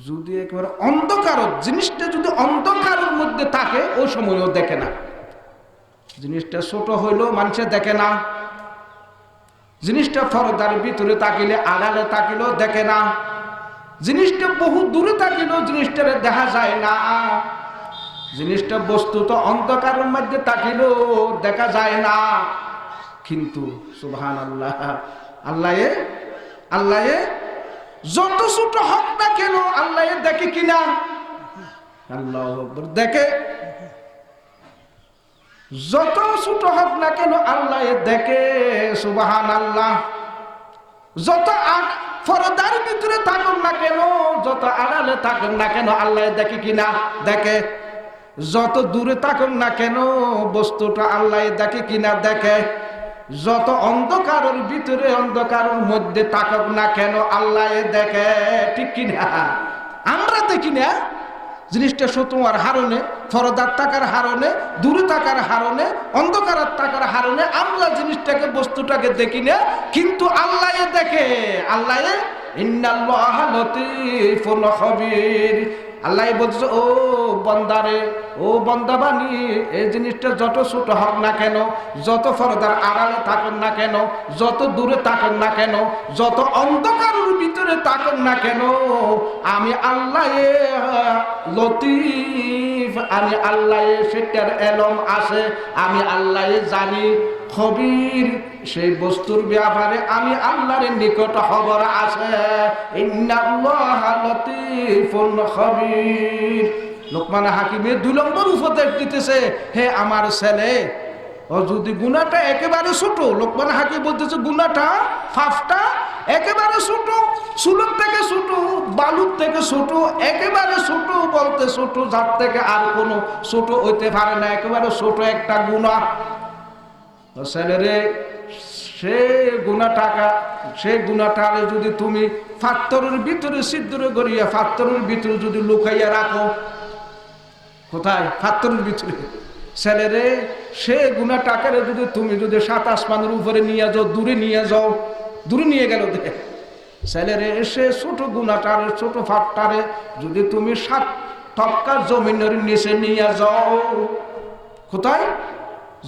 যদি একেবারে অন্ধকার, জিনিসটা যদি অন্ধকারের মধ্যে থাকে, ওই সময়ও দেখে না। জিনিসটা ছোট হইলেও মানুষে দেখে না, জিনিসটা পর্দার ভিতরে থাকিলে, আড়ালে থাকিলেও দেখে না, জিনিসটা বহু দূরে থাকিলেও জিনিসটারে দেখা যায় না, জিনিসটা বস্তুত অন্ধকারের মধ্যে থাকিলেও দেখা যায় না। কিন্তু সুবহানাল্লাহ, আল্লাহে, আল্লাহে যত ছোট হোক না কেন, আল্লাহে দেখে কিনা? আল্লাহু আকবার, দেখে। যত ছোট হোক না কেন, আল্লাহে দেখে। সুবহানাল্লাহ। যত আ-, পর্দার ভিতরে থাকুক না কেন, যত আড়ালে থাকুক না কেন, আল্লাহে দেখে কিনা? দেখে। যত দূরে থাকুক না কেন, বস্তুটা আল্লাহে দেখে কিনা? দেখে। যত অন্ধকারের ভিতরে, অন্ধকারের মধ্যে থাকুক না কেন, আল্লাহে দেখে, ঠিক কিনা? আমরা দেখি না, জিনিসটা ছোট হওয়ার কারণে, পর্দার থাকার কারণে, দূরে থাকার কারণে, অন্ধকারের থাকার কারণে আমরা জিনিসটাকে, বস্তুটাকে দেখি না, কিন্তু আল্লাহে দেখে, আল্লাহে ইন্নাল্লাহা লতীফুন খবীর। আল্লাহ বলছে, "ও বন্দারে, ও বন্দাবানি, এই জিনিসটা যত ছোট হোক না কেন, যত পর্দার আড়ালে থাকুক না কেন, যত দূরে থাকুক না কেন, যত অন্ধকারের ভিতরে থাকুক না কেন, আমি আল্লাহ লতীফ, আমি আল্লাহ সেটার এলম আছে, আমি আল্লাহ জানি, খবীর।" সেই বস্তুর ব্যাপারে আমি আল্লাহর নিকট খবর আছে। ইন্নাল্লাহা লতীফুন খবীর। লোকমান হাকিমে দুই নম্বর উপদেশ দিতেছে, হে আমার ছেলে, ও যদি গুনাহটা একেবারে ছোট, লোকমান হাকিম বলতেছে গুনাহটা, পাপটা একেবারে ছোট, চুলের থেকে ছোট, বালুর থেকে ছোট, একেবারে ছোট বলতে ছোট, যার থেকে আর কোনো ছোট হইতে পারে না, একেবারে ছোট একটা গুনাহ। ও ছেলেরে, সে গুনাহটাকা, সে গুনাহটারে যদি তুমি পাত্তরের ভিতরে ছিদ্র করিয়া, পাত্তরের ভিতরে যদি লুকাইয়া রাখো, কোথায়? পাত্তরের ভিতরে। ছেলেরে, সে গুনাহটাকারে যদি তুমি যদি সাত আসমানের উপরে নিয়ে যাও, দূরে নিয়ে যাও, দূরে নিয়ে গেল দে। ছেলেরে, সে ছোট গুনাহটারে, ছোট পাপটারে যদি তুমি সাত তবকা জমিনের নিচে নিয়ে যাও, কোথায়?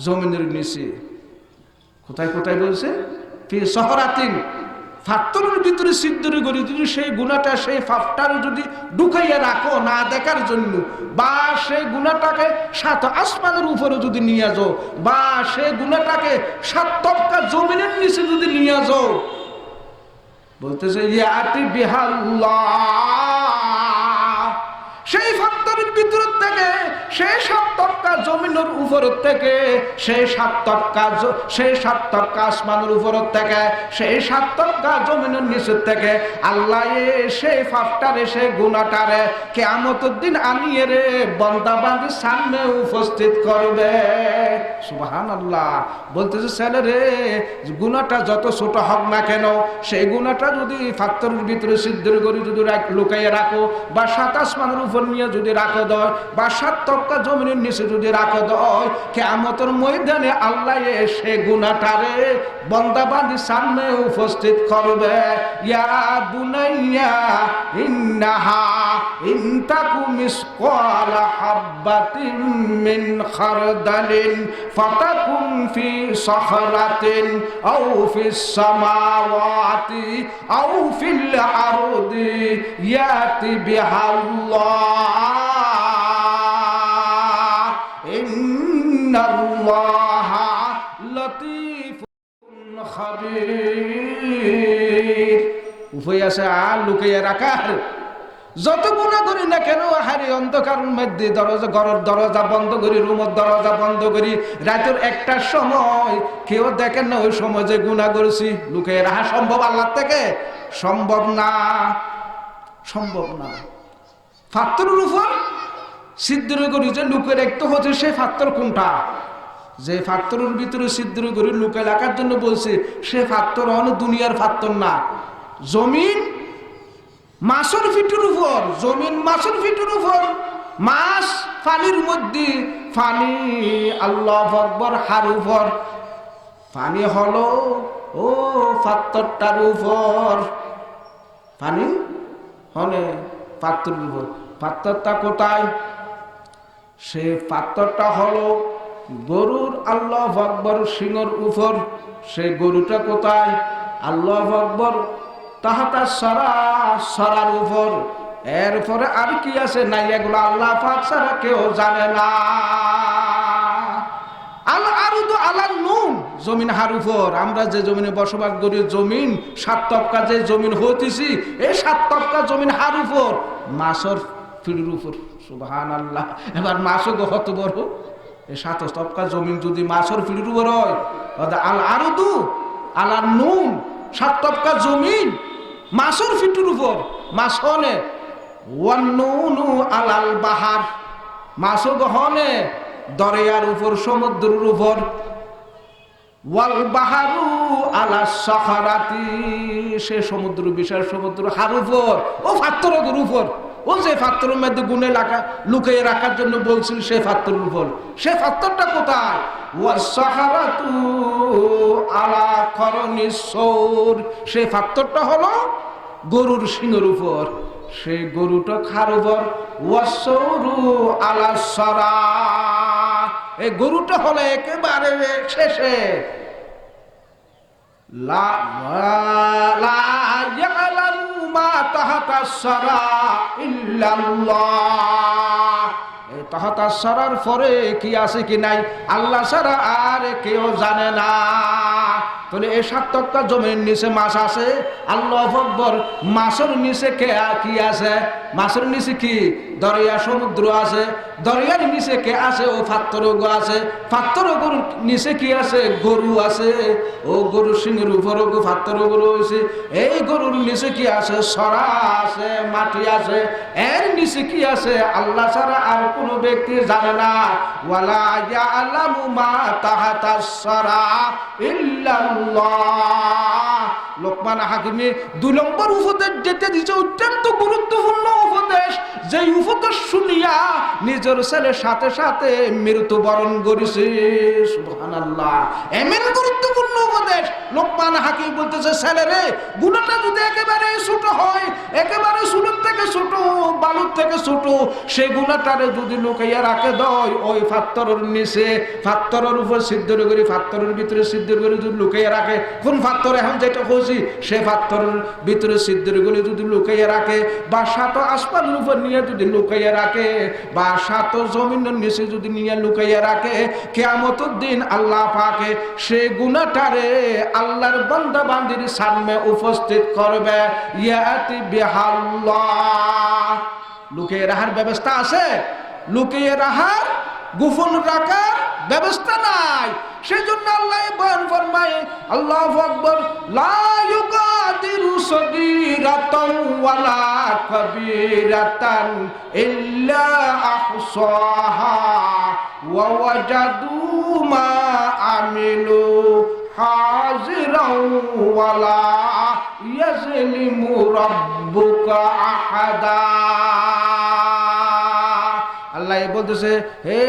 জমিনের নিচে। কোথায়, কোথায় বলছে? ফি সহরাতিন, পাত্তরের ভিতরে ছিদ্র করি যদি সেই গুনাহটা, সেই পাপটারে যদি ঢুকাইয়া রাখো না দেখার জন্য, বা সেই গুনাহটাকে সাত আসমানের উপরে যদি নিয়ে যাও, বা সেই গুনাহটাকে সাত তবকা জমিনের নিচে যদি নিয়ে যাও, বলতেছে, ইয়াতি বিহাল্লাহ, সেই পাত্তরের ভিতর থেকে, সেই সাত তবকা জমিনের উপর থেকে, সেই সাত তবকা জ-, সেই সাত তবকা আসমানের উপর থেকে, সেই সাত তবকা জমিনের নিচের থেকে আল্লাহ সেই পাপটারে, সেই গুনাহটারে কিয়ামতের দিন আনিয়ে রে বন্দাবান্দির সামনে উপস্থিত করবে। সুবহানাল্লাহ। বলতেছে, ছেলেরে, গুনাহটা যত ছোট হোক না কেন, সেই গুনাহটা যদি পাত্তরের ভিতরে ছিদ্র করি যদি রাখ-, লুকাইয়া রাখো, বা সাত আসমানের উপর নিয়ে যদি রাখো দেয়, বা সাত তবকা জমিনের নিচে যদি রাখো দেয়, কিয়ামতের ময়দানে আল্লাহ সে গুনাহটারে বন্দাবান্দির সামনে উপস্থিত করবে। ইয়া বুনাইয়া ইন্নাহা ইন তাকু মিসকালা হাব্বাতিম মিন খারদালিন ফাতাকুন ফি সাখরাতিন আও ফিস সামাওয়াতি আও ফিল আরদি ইয়াতি বিহাল্লাহ। ইন্নাল্লাহা লতীফুন খবীর। উপায় আছে আর লুকাইয়া রাখার? যত গুনাহ করি না কেন, হারি অন্ধকারের মধ্যে দরজা, ঘরের দরজা বন্ধ করি, রুমের দরজা বন্ধ করি, রাতের একটার সময় কেউ দেখেন না, ওই সময় যে গুনাহ করেছি, লুকিয়ে রাখা সম্ভব আল্লাহর থেকে? সম্ভব না, সম্ভব না। পাত্তরের উপর ছিদ্র করি যে লুকে রাখতে হচ্ছে, সে পাত্তর কোনটা? যে পাত্তরের ভিতরে ছিদ্র করি লুকে রাখার জন্য বলছে, সে পাত্তর অন দুনিয়ার পাত্তর না, জমিন মাছর পিঠর উপর, জমিন মাছর পিঠর উপর, মাছ পানির মধ্যে, পানি আল্লাহু আকবার হার উপর, পানি হলো ও পাত্তরটার উপর, পানি হনে পাত্তরর উপর। পাত্তরটা কোথায়? সে পাত্তরটা হলো গরুর আল্লাহু আকবার শিংর উপর। সে গরুটা কোথায়? আল্লাহু আকবার তাহতা সরা, সরার উপর। এরপরে আর কি আছে নাই, এগুলো আল্লাহ পাক ছাড়া কেউ জানে না। আল আরদু আলান নুন, জমিন হার উপর। আমরা যে জমিনে বসবাস করি, জমিন সাত তবকা যে জমিন হইতেছি, এই সাত তবকা জমিন হার উপর, মাছর পিঠর উপর। সুবহানাল্লাহ। এবার মাছও গো কত বড়, এই সাত তবকা জমিন যদি মাছর পিঠর উপর হয়, তাহলে আল আরদু আলান নুন, সাত তবকা জমিন মাছর পিঠর উপর, মাছ হনে, ওয়ান নুনু আলাল বাহার, মাছও গো হনে দরিয়ার উপর, সমুদ্রর উপর, ওয়াল বাহারু আলা সাখারাতি, সে সমুদ্র, বিশাল সমুদ্র হার উপর, ও পাত্তরগুর উপর, ও যে পাত্তরর মধ্যে গুনে লাগা-, লুকিয়ে রাখার জন্য বলছিল, সে পাত্তরর উপর। সে পাত্তরটা কোথায়? ওয়াস সাখারাতু আলা করনিস সৌর, সে পাত্তরটা হলো গরুর শিংর উপর। সেই গরুটা কার উপর? ওয়াসসৌরু আলা সরা। এই গরুটা হলো একেবারে শেষে। লা, লা ইয়ালামু মা তাহাতাস সরা ইল্লাল্লাহ। এই তাহাতাস সরার পরে কি আছে কি নাই, আল্লাহ ছাড়া আর কেউ জানে না। তাহলে এই সাত তক্কা জমির নিচে মাছ আছে, আল্লাহু আকবার। মাছর নিচে কে, কি আছে? মাছর নিচে কি? দরিয়া, সমুদ্র আছে। দরিয়ার নিচে কে আছে? ও পাত্থরগু আছে। পাত্থরগুর নিচে কি আছে? গরু আছে। ও গরুর শিংর উপরগু পাত্থরগু রইছে। এই গরুর নিচে কি আছে? সরা আছে, মাটি আছে। এর নিচে কি আছে? আল্লাহ ছাড়া আর কোনো ব্যক্তি জানে না। ওয়ালা ইয়ালামু মা তাহাতাস সরা ইল্লাল্লাহ। লোকমান হাকিমে দুই নম্বর উপদেশ যেটা দিছে, অত্যন্ত গুরুত্বপূর্ণ উপদেশ। যেই উপদেশ শুনিয়া নিজর ছেলে সাথে সাথে মৃত্যুবরণ করেছে। সুবহানাল্লাহ। এমন গুরুত্বপূর্ণ উপদেশ। লোকমান হাকিম বলতেছে, ছেলে রে, গুনাহটা যদি একেবারে ছোট হয়, একেবারে চুলর থেকে ছোট, বালুর থেকে ছোট, সেই গুনাহটারে যদি লুকাইয়া রাখে দেয় ওই পাত্থরর নিচে, পাত্থরর উপর ছিদ্র করি, পাত্থরর ভিতরে ছিদ্র করি যদি লুকাইয়া রাখে, কোন পাত্থর এখন যেটা কইছি, সে পাত্থরর ভিতরে ছিদ্র করি যদি লুকাইয়া রাখে, বা সাত আসমানর উপর নিয়া যদি লুকাইয়া রাখে, বা সাত জমিনর নিচে যদি নিয়া লুকাইয়া রাখে, কিয়ামতর দিন আল্লাহ পাকে সে গুনাহটারে আল্লাহর বান্দা বান্দির সামনে উপস্থিত করবে। ইয়াতি বিহাল্লাহ। লুকিয়ে রাখার ব্যবস্থা আছে? লুকিয়ে রাখার, গোপন রাখার ব্যবস্থা নাই। সেই জন্য আল্লাহ বয়ান ফরমায়, আল্লাহু আকবার, লা ইউগাদিরু সগীরাতান ওয়ালা কবীরাতান ইল্লা আহসাহা ওয়া ওয়াজাদু মা আমিলু হাজিরাও ওয়ালা ইয়াজলিমু রাব্বুকা আহাদা। আল্লাহ বলতেছে, হে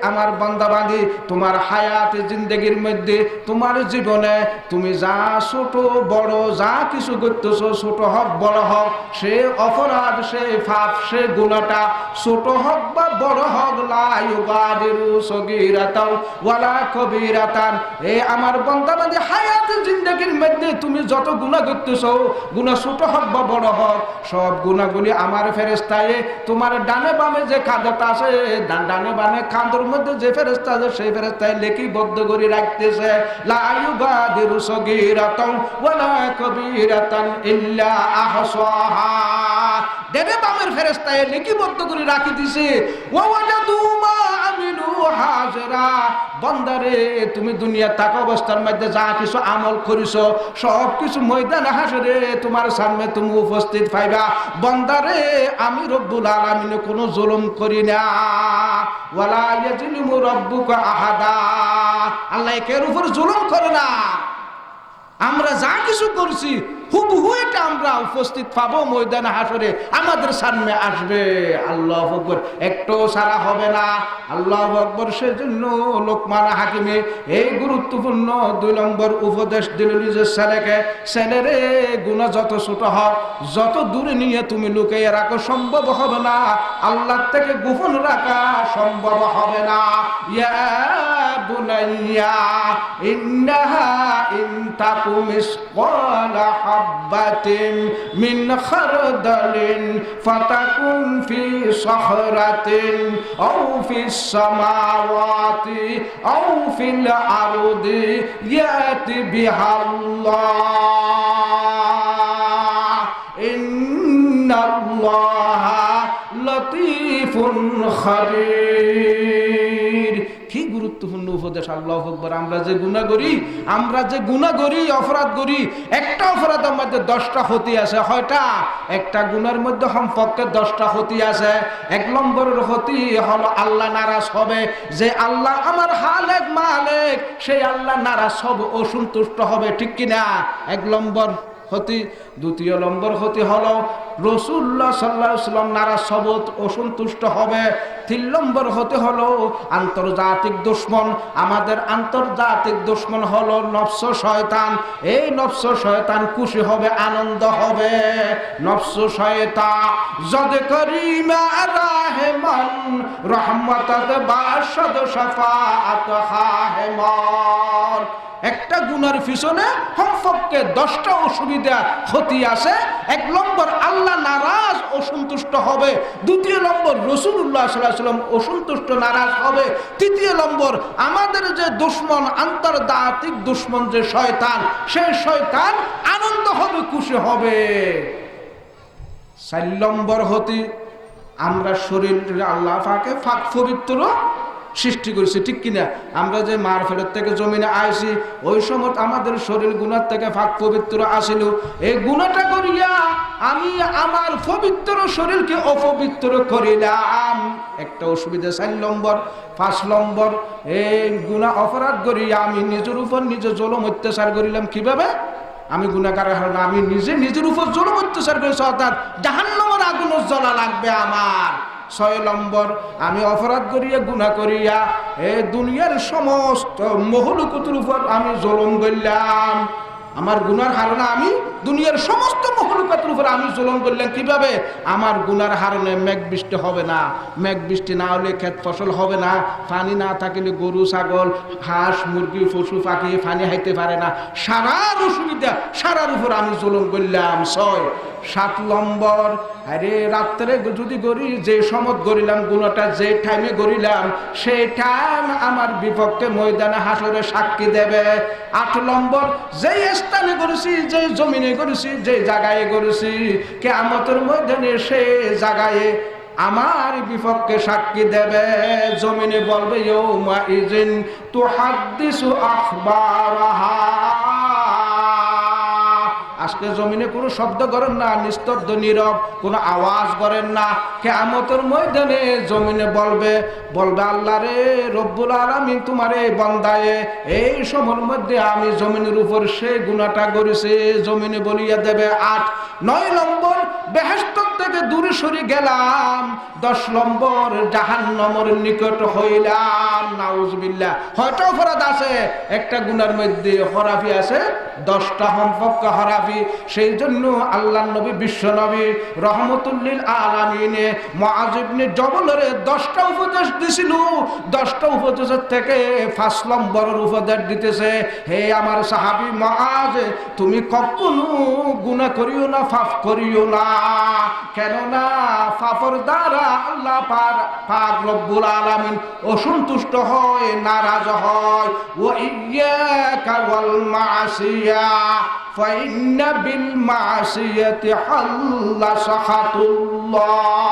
আমার বান্দা বান্দি, তোমার হায়াতে জিন্দেগির মধ্যে, তোমার জীবনে তুমি যা ছোট বড় যা কিছু করতেছো, ছোট হোক বড় হোক, সে অপরাধ, সে পাপ, সে গুনাহটা ছোট হোক বা বড় হোক, লা ইউগাদিরু সগীরাতাও ওয়ালা কবীরাতান। এ আমার বান্দা বান্দি, হায়াতে জিন্দেগির মধ্যে তুমি যত গুনাহ করতেছো, গুনাহ ছোট হোক বা বড় হোক, সব গুনাহগুলি আমার ফেরেশতায় তোমার ডানে বামে যে কাঁধত আছে, ডা-, ডানে বামে কাঁধর মধ্যে যে ফেরেশতা আছে, সেই ফেরেশতায় লিপিবদ্ধ করি রাখতেছে। লা ইউগাদিরু সগীরাতাও ওয়ালা কবীরাতান ইল্লা আহসাহা। ডানে বামের ফেরেশতায় লিপিবদ্ধ করি রাখি দিছে। ওয়া ওয়াজাদু মা আমিলু হাজিরা। বান্দারে, তুমি দুনিয়া থাকা অবস্থার মধ্যে যা কিছু আমল করিছো, সব কিছু ময়দানে হাশরে তোমার সামনে তুমি উপস্থিত পাইবা। বান্দারে, আমি রব্বুল আলামিনে কোনো জুলুম করি না। ওয়ালা ইয়াজলিমু রাব্বুকা আহাদা। আল্লাহ একের উপর জুলুম করে না। আমরা যা কিছু করছি, হুবহু এটা আমরা উপস্থিত পাবো ময়দানে হাশরে, আমাদের সামনে আসবে। আল্লাহু আকবার, একটু ছাড়া হবে না। আল্লাহু আকবার। সেজন্য লোকমান হাকিমে এই গুরুত্বপূর্ণ দুই নম্বর উপদেশ দিল নিজের ছেলেকে, ছেলেরে, গুনাহ যত ছোট হোক, যত দূরে নিয়ে তুমি লুকিয়ে রাখো, সম্ভব হবে না। আল্লাহ থেকে গোপন রাখা সম্ভব হবে না। ইয়া বুনাইয়া, ইন্নাহা ইন তাকু মিসকালা হাব্বাতিন মিন খারদালিন ফাতাকুন ফি সাখরাতিন আও ফিস সামাওয়াতি আও ফিল আরদি ইয়াতি বিহাল্লাহ। ইন্নাল্লাহা লতীফুন খাবীর। কি গুরুত্বপূর্ণ উপদেশ, আল্লাহু আকবার। আমরা যে গুনাহ করি, আমরা যে গুনাহ করি, অপরাধ করি, একটা অপরাধের মধ্যে দশটা ক্ষতি আছে। কয়টা? একটা গুনার মধ্যে সম্পর্কে দশটা ক্ষতি আছে। এক নম্বরের ক্ষতি হলো আল্লাহ নারাজ হবে। যে আল্লাহ আমার খালেক মালিক, সেই আল্লাহ নারাজ হবে, অসন্তুষ্ট হবে, ঠিক কি না? এক নম্বর। ক্ষতি। দ্বিতীয় নম্বর ক্ষতি হলো, রসুল্লাহ সাল্লাল্লাহু আলাইহি ওয়াসাল্লাম নারাজ হব, অসন্তুষ্ট হবে। তিন নম্বর ক্ষতি হলো আন্তর্জাতিক দুশমন। আমাদের আন্তর্জাতিক দুশমন হলো নফস শয়তান। এই নফস শয়তান খুশি হবে, আনন্দ হবে। নফস শয়তান জদ করিমা রাহমান, রহমতত বাশদ শাফাআত খাহেমান। একটা গুনার পিছনে কমপক্ষে দশটা অসুবিধা, ক্ষতি আছে। এক নম্বর, আল্লাহ নারাজ, অসন্তুষ্ট হবে। দ্বিতীয় নম্বর, রসুলুল্লাহ সাল্লাল্লাহু আলাইহি ওয়াসাল্লাম অসন্তুষ্ট, নারাজ হবে। তৃতীয় নম্বর, আমাদের যে দুশমন, আন্তর্জাতিক দুশমন যে শয়তান, সেই শয়তান আনন্দ হবে, খুশি হবে। চার নম্বর ক্ষতি, আমরা শরীর আল্লাহ পাকে পাক পবিত্র সৃষ্টি করেছি, ঠিক কিনা? আমরা যে মার পেটের থেকে জমিনে আইছি, ওই সময় আমাদের শরীর গুনার থেকে পাক পবিত্র আছিল। এই গুনাটা করিয়া আমি আমার পবিত্র শরীরকে অপবিত্র করিলাম। একটা অসুবিধা, চার নম্বর। পাঁচ নম্বর, এই গুনা অপরাধ করি আমি নিজের উপর নিজে জুলুম অত্যাচার করিলাম। কিভাবে? আমি গুনাহগার, কারণ আমি নিজে নিজের উপর জুলুম অত্যাচার করেছি, অর্থাৎ জাহান্নামের আগুনে জ্বলা লাগবে আমার। ছয় নম্বর, আমি অপরাধ করিয়া, গুনা করিয়া, এ দুনিয়ার সমস্ত মখলুকাতের উপর আমি জুলুম করলাম। আমার গুনার কারণে আমি দুনিয়ার সমস্ত মখলুকাতের উপর আমি জুলুম করলাম। কিভাবে? আমার গুনার কারণে মেঘ বৃষ্টি হবে না, মেঘ বৃষ্টি না হলে ক্ষেত ফসল হবে না, পানি না থাকলে গরু ছাগল, হাঁস মুরগি পশু পাখি পানি খাইতে পারে না। সারার অসুবিধা, সারার উপর আমি জুলুম করলাম। ছয়। সাত নম্বর, আরে রাত্রে যদি করি, যে সময় করিলাম গুনাটা, যে টাইমে করিলাম, সেই টাইম আমার বিপক্ষে ময়দানে হাশরে সাক্ষী দেবে। আট নম্বর, যে স্থানে করেছি, যে জমিনে করেছি, যে জায়গায় করেছি, কিয়ামতের ময়দানে সে জায়গায় আমার বিপক্ষে সাক্ষী দেবে। জমিনে বলবে, ইয়াউমা ইযিন তুহাদ্দিসু আখবারাহা। আজকে জমিনে কোনো শব্দ করেন না, নিস্তব্ধ নীরব, কোনো আওয়াজ করেন না। কিয়ামতের ময়দানে জমিনে বলবে, বলবে, আল্লাহ রে, রব্বুল আলামিন, তোমার এই বান্দায় এই সময়র মধ্যে আমি জমিনের উপর সেই গুনাটা করেছি, জমিনে বলিয়া দেবে। আট। নয় নম্বর, বেহেশত থেকে দূরে সরে গেলাম। দশ নম্বর, জাহান্নামের নিকট হইলাম। নাউজুবিল্লাহ। কয়টা অপরাধ আছে? একটা গুনার মধ্যে খারাপি আছে, দশটা সম্পর্ক খারাপি। সেই জন্য আল্লাহর নবী, বিশ্ব নবী, রহমতুল্লিল আলামিনে মুআজ ইবনে জবলরে দশটা উপদেশ দিছিল। দশটা উপদেশের থেকে পাঁচ নম্বরের উপদেশ দিতেছে, হে আমার সাহাবী মুআজ, তুমি কখনো গুনাহ করিও না, পাপ করিও না। কেননা পাপর দ্বারা আল্লাহ পাক, পাক রব্বুল আলামিন অসন্তুষ্ট হয়, নারাজ হয়। ওয়া ইয়াকা ওয়াল মাসিয়া, ফাইন্না বিল মাসিয়াতি হাল্লা সাখাতুল্লাহ।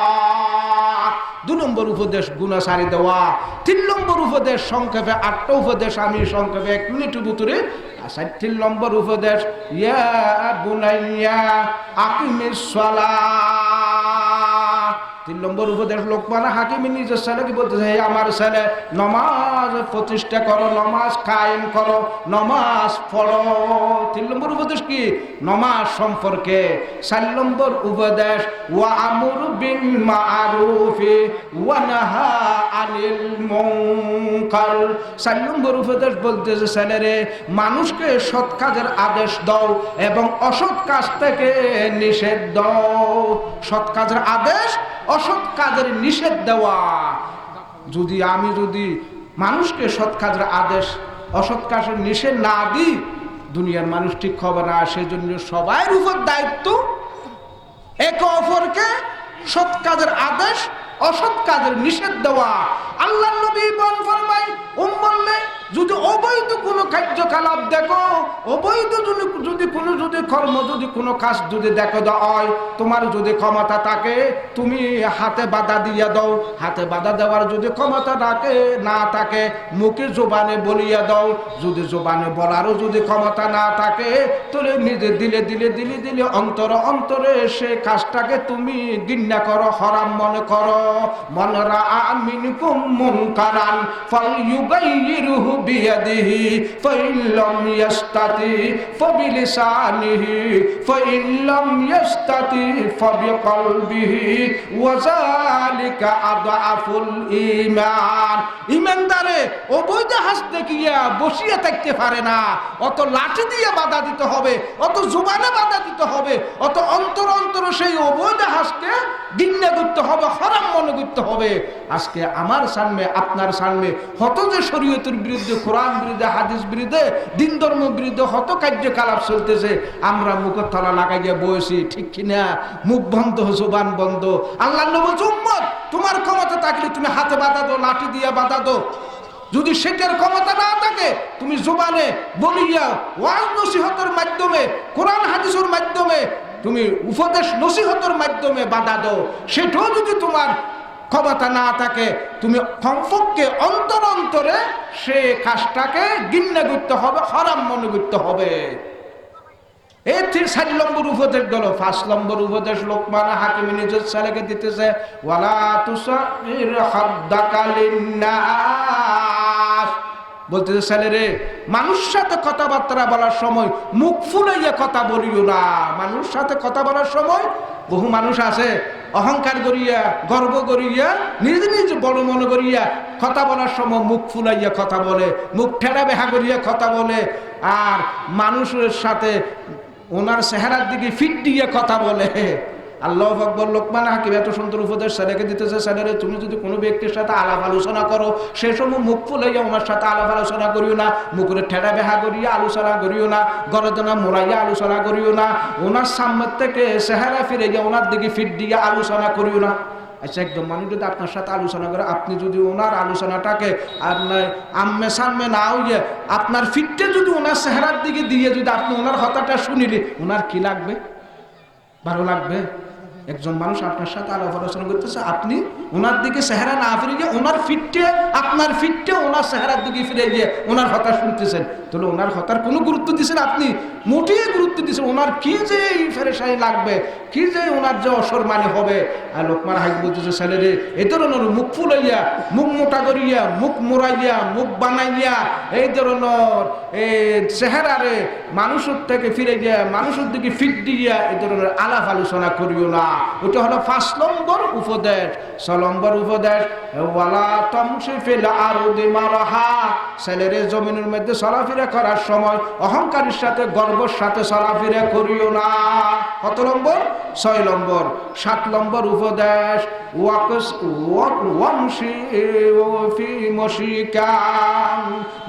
দুই নম্বর উপদেশ গুনাহ ছাড়ি দেওয়া। তিন নম্বর উপদেশ, সংক্ষেপে আটটা উপদেশ আমি সংক্ষেপে এক মিনিটের ভিতরে, আচ্ছা, তিন নম্বর উপদেশ, ইয়া বুনাইয়া আকিমিস সালাহ। তিন নম্বর উপদেশ, লোকমান হাকিমে নিজের ছেলেকে বলতেছে, হে আমার ছেলে, নমাজ প্রতিষ্ঠা করো, নমাজ কায়েম করো, নমাজ পড়ো। তিন নম্বর উপদেশ কি? নমাজ সম্পর্কে। চার নম্বর উপদেশ, ওয়া আমুর বিল মারুফি ওয়া নাহা আনিল মুনকার। চার নম্বর উপদেশ বলতেছে, ছেলেরে, মানুষকে সৎ কাজের আদেশ দাও এবং অসৎ কাজ থেকে নিষেধ দাও। সৎ কাজের আদেশ, অসৎ কাজের নিষেধ দেওয়া। যদি আমি যদি মানুষকে সৎ কাজের আদেশ, অসৎ কাজের নিষেধ না দিই, দুনিয়ার মানুষ ঠিক হবে না। সেজন্য সবার উপর দায়িত্ব একে অপরকে সৎ কাজের আদেশ, অসৎ কাজের নিষেধ দেওয়া। আল্লাহর নবী বন ফরমাই, উম্মল্লে যদি অবৈধ কোনো কার্যকলাপ দেখো, অবৈধ যদি, যদি কোনো যদি কর্ম, যদি কোনো কাজ যদি দেখো দেওয়া হয়, তোমার যদি ক্ষমতা থাকে, তুমি হাতে বাধা দিয়া দাও। হাতে বাধা দেওয়ার যদি ক্ষমতা থাকে, না থাকে, মুখে জবানে বলিয়া দাও। যদি জবানে বলারও যদি ক্ষমতা না থাকে, তাহলে নিজে দিলে দিলে দিলে দিলে অন্তরে অন্তরে সে কাজটাকে তুমি ঘৃণা করো, হারাম মনে করো। মান রাআ মিনকুম মুনকারান ফালইউগাইয়িরহু بيده، فإن لم يستطع فبلسانه، فإن لم يستطع فبقلبه، وذلك أضعف الإيمان। ইমানদারে অবৈধ হাস্তে গিয়া বসিয়া থাকতে পারে না, অত লাঠি দিয়া বাধা দিতে হবে, অত জুবানে বাধা দিতে হবে, অত অন্তর অন্তর সেই অবৈধ হাস্তে ঘিন্না করতে হবে, হারাম মনে করতে হবে। আজকে আমার সামনে, আপনার সামনে হত যে শরীয়তের বিরুদ্ধে, কোরআন বিরুদ্ধে, হাদিস বিরুদ্ধে, দিন ধর্ম বিরুদ্ধে হত কার্যকলাপ চলতেছে, আমরা মুখর তলা লাগাইয়া বসি, ঠিক কিনা? মুখ বন্ধ, জুবান বন্ধ। আল্লাহর নবী, উম্মত, তোমার ক্ষমতা থাকলে তুমি হাতে বাধা দাও, লাঠি দিয়া বাধা দাও। যদি সেটার ক্ষমতা না থাকে, তুমি জুবানে বলিয়া, ওয়াজ নসিহতের মাধ্যমে, কোরআন হাদিসের মাধ্যমে, তুমি উপদেশ নসিহতের মাধ্যমে বাধা দাও। সেটাও যদি তোমার ক্ষমতা না থাকে, তুমি কমপক্ষে অন্তর অন্তরে সে কাজটাকে ঘিন্না করতে হবে, হারাম মনে করতে হবে। এই তিন, চার নম্বর উপদেশ গেল। পাঁচ নম্বর উপদেশ লোকমান হাকিমে নিজের ছেলেকে দিতেছে, "ওয়ালা তুসাইর খাদ্দাকা লিন্নাস।" বলতেছে, "ছেলে রে, মানুষ সাথে কথাবার্তা বলার সময় মুখ ফুলাইয়া কথা বলিও না।" মানুষ সাথে কথা বলার সময় বহু মানুষ আছে অহংকার করিয়া, গর্ব করিয়া, নিজে নিজে বড় মনে করিয়া কথা বলার সময় মুখ ফুলাইয়া কথা বলে, মুখ ঠেড়া বেহা করিয়া কথা বলে, আর মানুষের সাথে ওনার চেহারার দিকে ফিট দিয়ে কথা বলে। আল্লাহু আকবার। লোকমান হাকিম এত সুন্দর উপদেশ ছেলেকে দিতেছে, "ছেলে রে, তুমি যদি কোনো ব্যক্তির সাথে আলাপ আলোচনা করো, সে সময় মুখ ফুলাইয়া ওনার সাথে আলাপ আলোচনা করিও না, মুখরে ঠেড়া বেহা করিয়া আলোচনা করিও না, গরদনা মোড়াইয়া আলোচনা করিও না, ওনার সামনে থেকে চেহারা ফিরে গিয়ে ওনার দিকে ফিট দিয়ে আলোচনা করিও না।" আচ্ছা, একজন মানুষ যদি আপনার সাথে আলোচনা করে, আপনি যদি ওনার আলোচনাটাকে আপনার আম্মে সামনে না হইয়া আপনার ফিটটা যদি ওনার চেহারার দিকে দিয়ে যদি আপনি ওনার কথাটা শুনিলে, ওনার কি লাগবে? ভালো লাগবে? একজন মানুষ আপনার সাথে আলাপ আলোচনা করতেছে, আপনি ওনার দিকে চেহারা না ফিরে গিয়ে ওনার ফিটটা, আপনার ফিটটা ওনার চেহারার দিকে ফিরে গিয়ে ওনার কথা শুনতেছেন, তাহলে ওনার কথার কোনো গুরুত্ব দিচ্ছেন আপনি? মোটেই গুরুত্ব দিচ্ছেন। ওনার কি যে এই পেরেশানি লাগবে, কি যে ওনার যে অসম্মানি হবে। আর লোকমান হাকিম বলতেছে, "ছেলে রে, এই ধরনের মুখ ফুলাইয়া, মুখ মোটা করিয়া, মুখ মোড়াইয়া, মুখ বানাইয়া, এই ধরনের এই চেহারারে মানুষের থেকে ফিরে গিয়া মানুষের দিকে ফিট দিয়া এই ধরনের আলাপ আলোচনা করিও না।" ওটা হলো পাঁচ নম্বর উপদেশ। ছয় নম্বর উপদেশ, "ওয়ালা তামশি ফিল আরদি মারহা।" ছেলেরে, জমিনের মধ্যে চলাফেরা করার সময় অহংকারের সাথে, গর্বর সাথে চলাফেরা করিও না। কত নম্বর? ছয় নম্বর। সাত নম্বর উপদেশ, "ওয়াকস-, ওয়া-, ওয়ামশি ফি মশিকা।"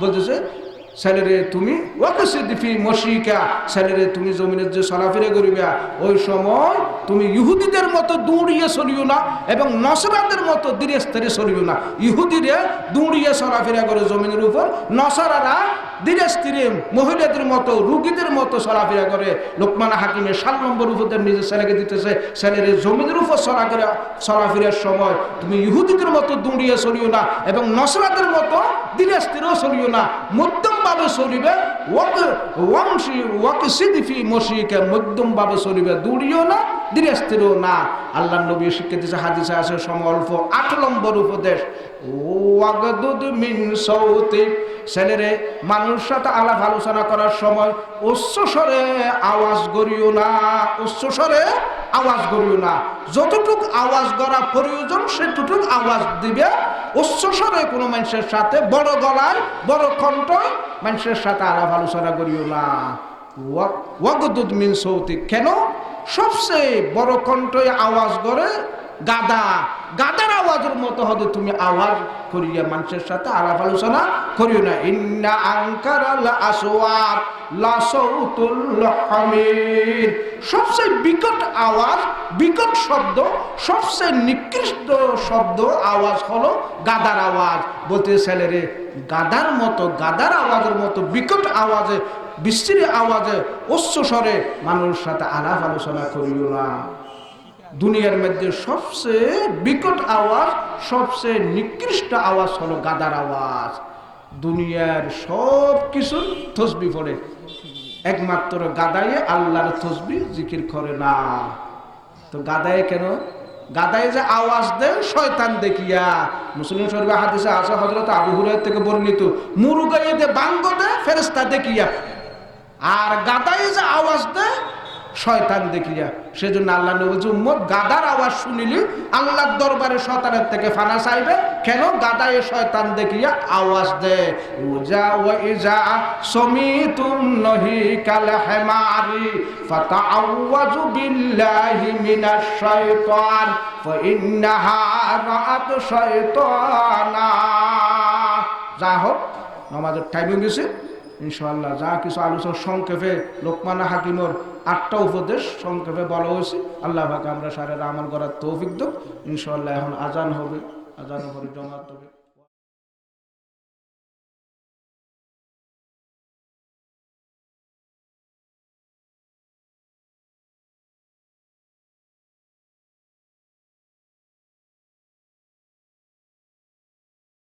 বলতেছে, ছেলেরে, তুমি ওয়াকসিদ ফি মশিকা, ছেলেরে, তুমি জমিনের যে চলাফেরা করিবা, ওই সময় তুমি ইহুদিদের মতো দৌড়িয়ে চলিও না এবং নসরাদের মতো ধীরে স্থিরে চলিও না। ইহুদিরে দৌড়িয়ে চলাফেরা করে জমিনের উপর, নসরারা ধীরে স্থিরে মহিলাদের মতো, রুগীদের মতো চলাফেরা করে। লোকমান হাকিমের সাত নম্বর উপদেশ নিজের ছেলেকে দিতেছে, ছেলেরে, জমিনের উপর চলাফেরা, চলাফেরার সময় তুমি ইহুদিদের মতো দৌড়িয়ে চলিও না এবং নসরাদের মতো ধীরে স্থিরেও চলিও না, মধ্যমভাবে চলিবে। ওয়াক-, ওয়ামশি ওয়াকসিদ ফি মশিকা, মধ্যমভাবে চলিবে, দৌড়িও না, ধীরে স্থিরেও না। আল্লাহর নবী শিক্ষা দিয়েছে, হাদিসে আছে, সময় অল্প। আট নম্বর উপদেশ, "ওয়াগদুদ মিন সৌতিক।" ছেলেরে, মানুষ সাথে আলাপ আলোচনা করার সময় উচ্চ স্বরে আওয়াজ করিও না, উচ্চ স্বরে আওয়াজ করিও না। যতটুক আওয়াজ করা প্রয়োজন, সেতটুক আওয়াজ দিবে। উচ্চ স্বরে কোনো মানুষের সাথে, বড় গলায়, বড় কণ্ঠে মানুষের সাথে আলাপ আলোচনা করিও না। ওয়া-, ওয়াগদুদ মিন সৌতিক। কেন? সবচেয়ে বড় কণ্ঠে আওয়াজ করে গাধা। গাধার আওয়াজের মতো হতে তুমি আওয়াজ করিয়া মানুষের সাথে আলাপ আলোচনা করিও না। ইন্না আনকারাল আসওয়াত লাসৌতুল হামির। সবচেয়ে বিকট আওয়াজ, বিকট শব্দ, সবচেয়ে নিকৃষ্ট শব্দ, আওয়াজ হলো গাধার আওয়াজ। বলতে, ছেলেরে, গাধার মতো, গাধার আওয়াজের মতো বিকট আওয়াজে, বিশ্রী আওয়াজে, উচ্চ স্বরে মানুষের সাথে আলাপ আলোচনা করিও না। দুনিয়ার মধ্যে সবচেয়ে বিকট আওয়াজ, সবচেয়ে নিকৃষ্ট আওয়াজ হলো গাধার আওয়াজ। দুনিয়ার সব কিছুর তসবি পড়ে, একমাত্র গাধায়ে আল্লাহর তসবি জিকির করে না। তো গাধায়ে কেন গাধায় যে আওয়াজ দেয় শয়তান দেখিয়া। মুসলিম শরীফের হাদিসে আছে, হযরত আবু হুরায়রা থেকে বর্ণিত, মুরগায় যে বাঙ্গ দেয় ফেরেশতা দেখিয়া, আর গাধায় যে আওয়াজ দেয় শয়তান দেখিয়া। সেজন্য আল্লাহ নবী বলছে, উম্মত, গাধার আওয়াজ শুনিলে আল্লাহর দরবারে শয়তানের থেকে ফানা চাইবে। কেন? গাধায় শয়তান দেখিয়া আওয়াজ দেয়। উজা ওয়া ইজা সমিতুম নহিকাল হিমারি ফাতাআউযু বিল্লাহি মিনাশ শাইতান ফাইন্নাহা রাআত শাইতানা। যা হোক, নামাজের টাইম হয়ে গেছে। ইনশাআল্লাহ যা কিছু আলোচনা সংক্ষেপে, লোকমান হাকিমর আটটা উপদেশ সংক্ষেপে বলা হয়েছে। আল্লাহ পাকে আমরা সারা আমল করার তৌফিক দেন। ইনশাআল্লাহ এখন আজান হবে, আজান পরে জমাত হবে।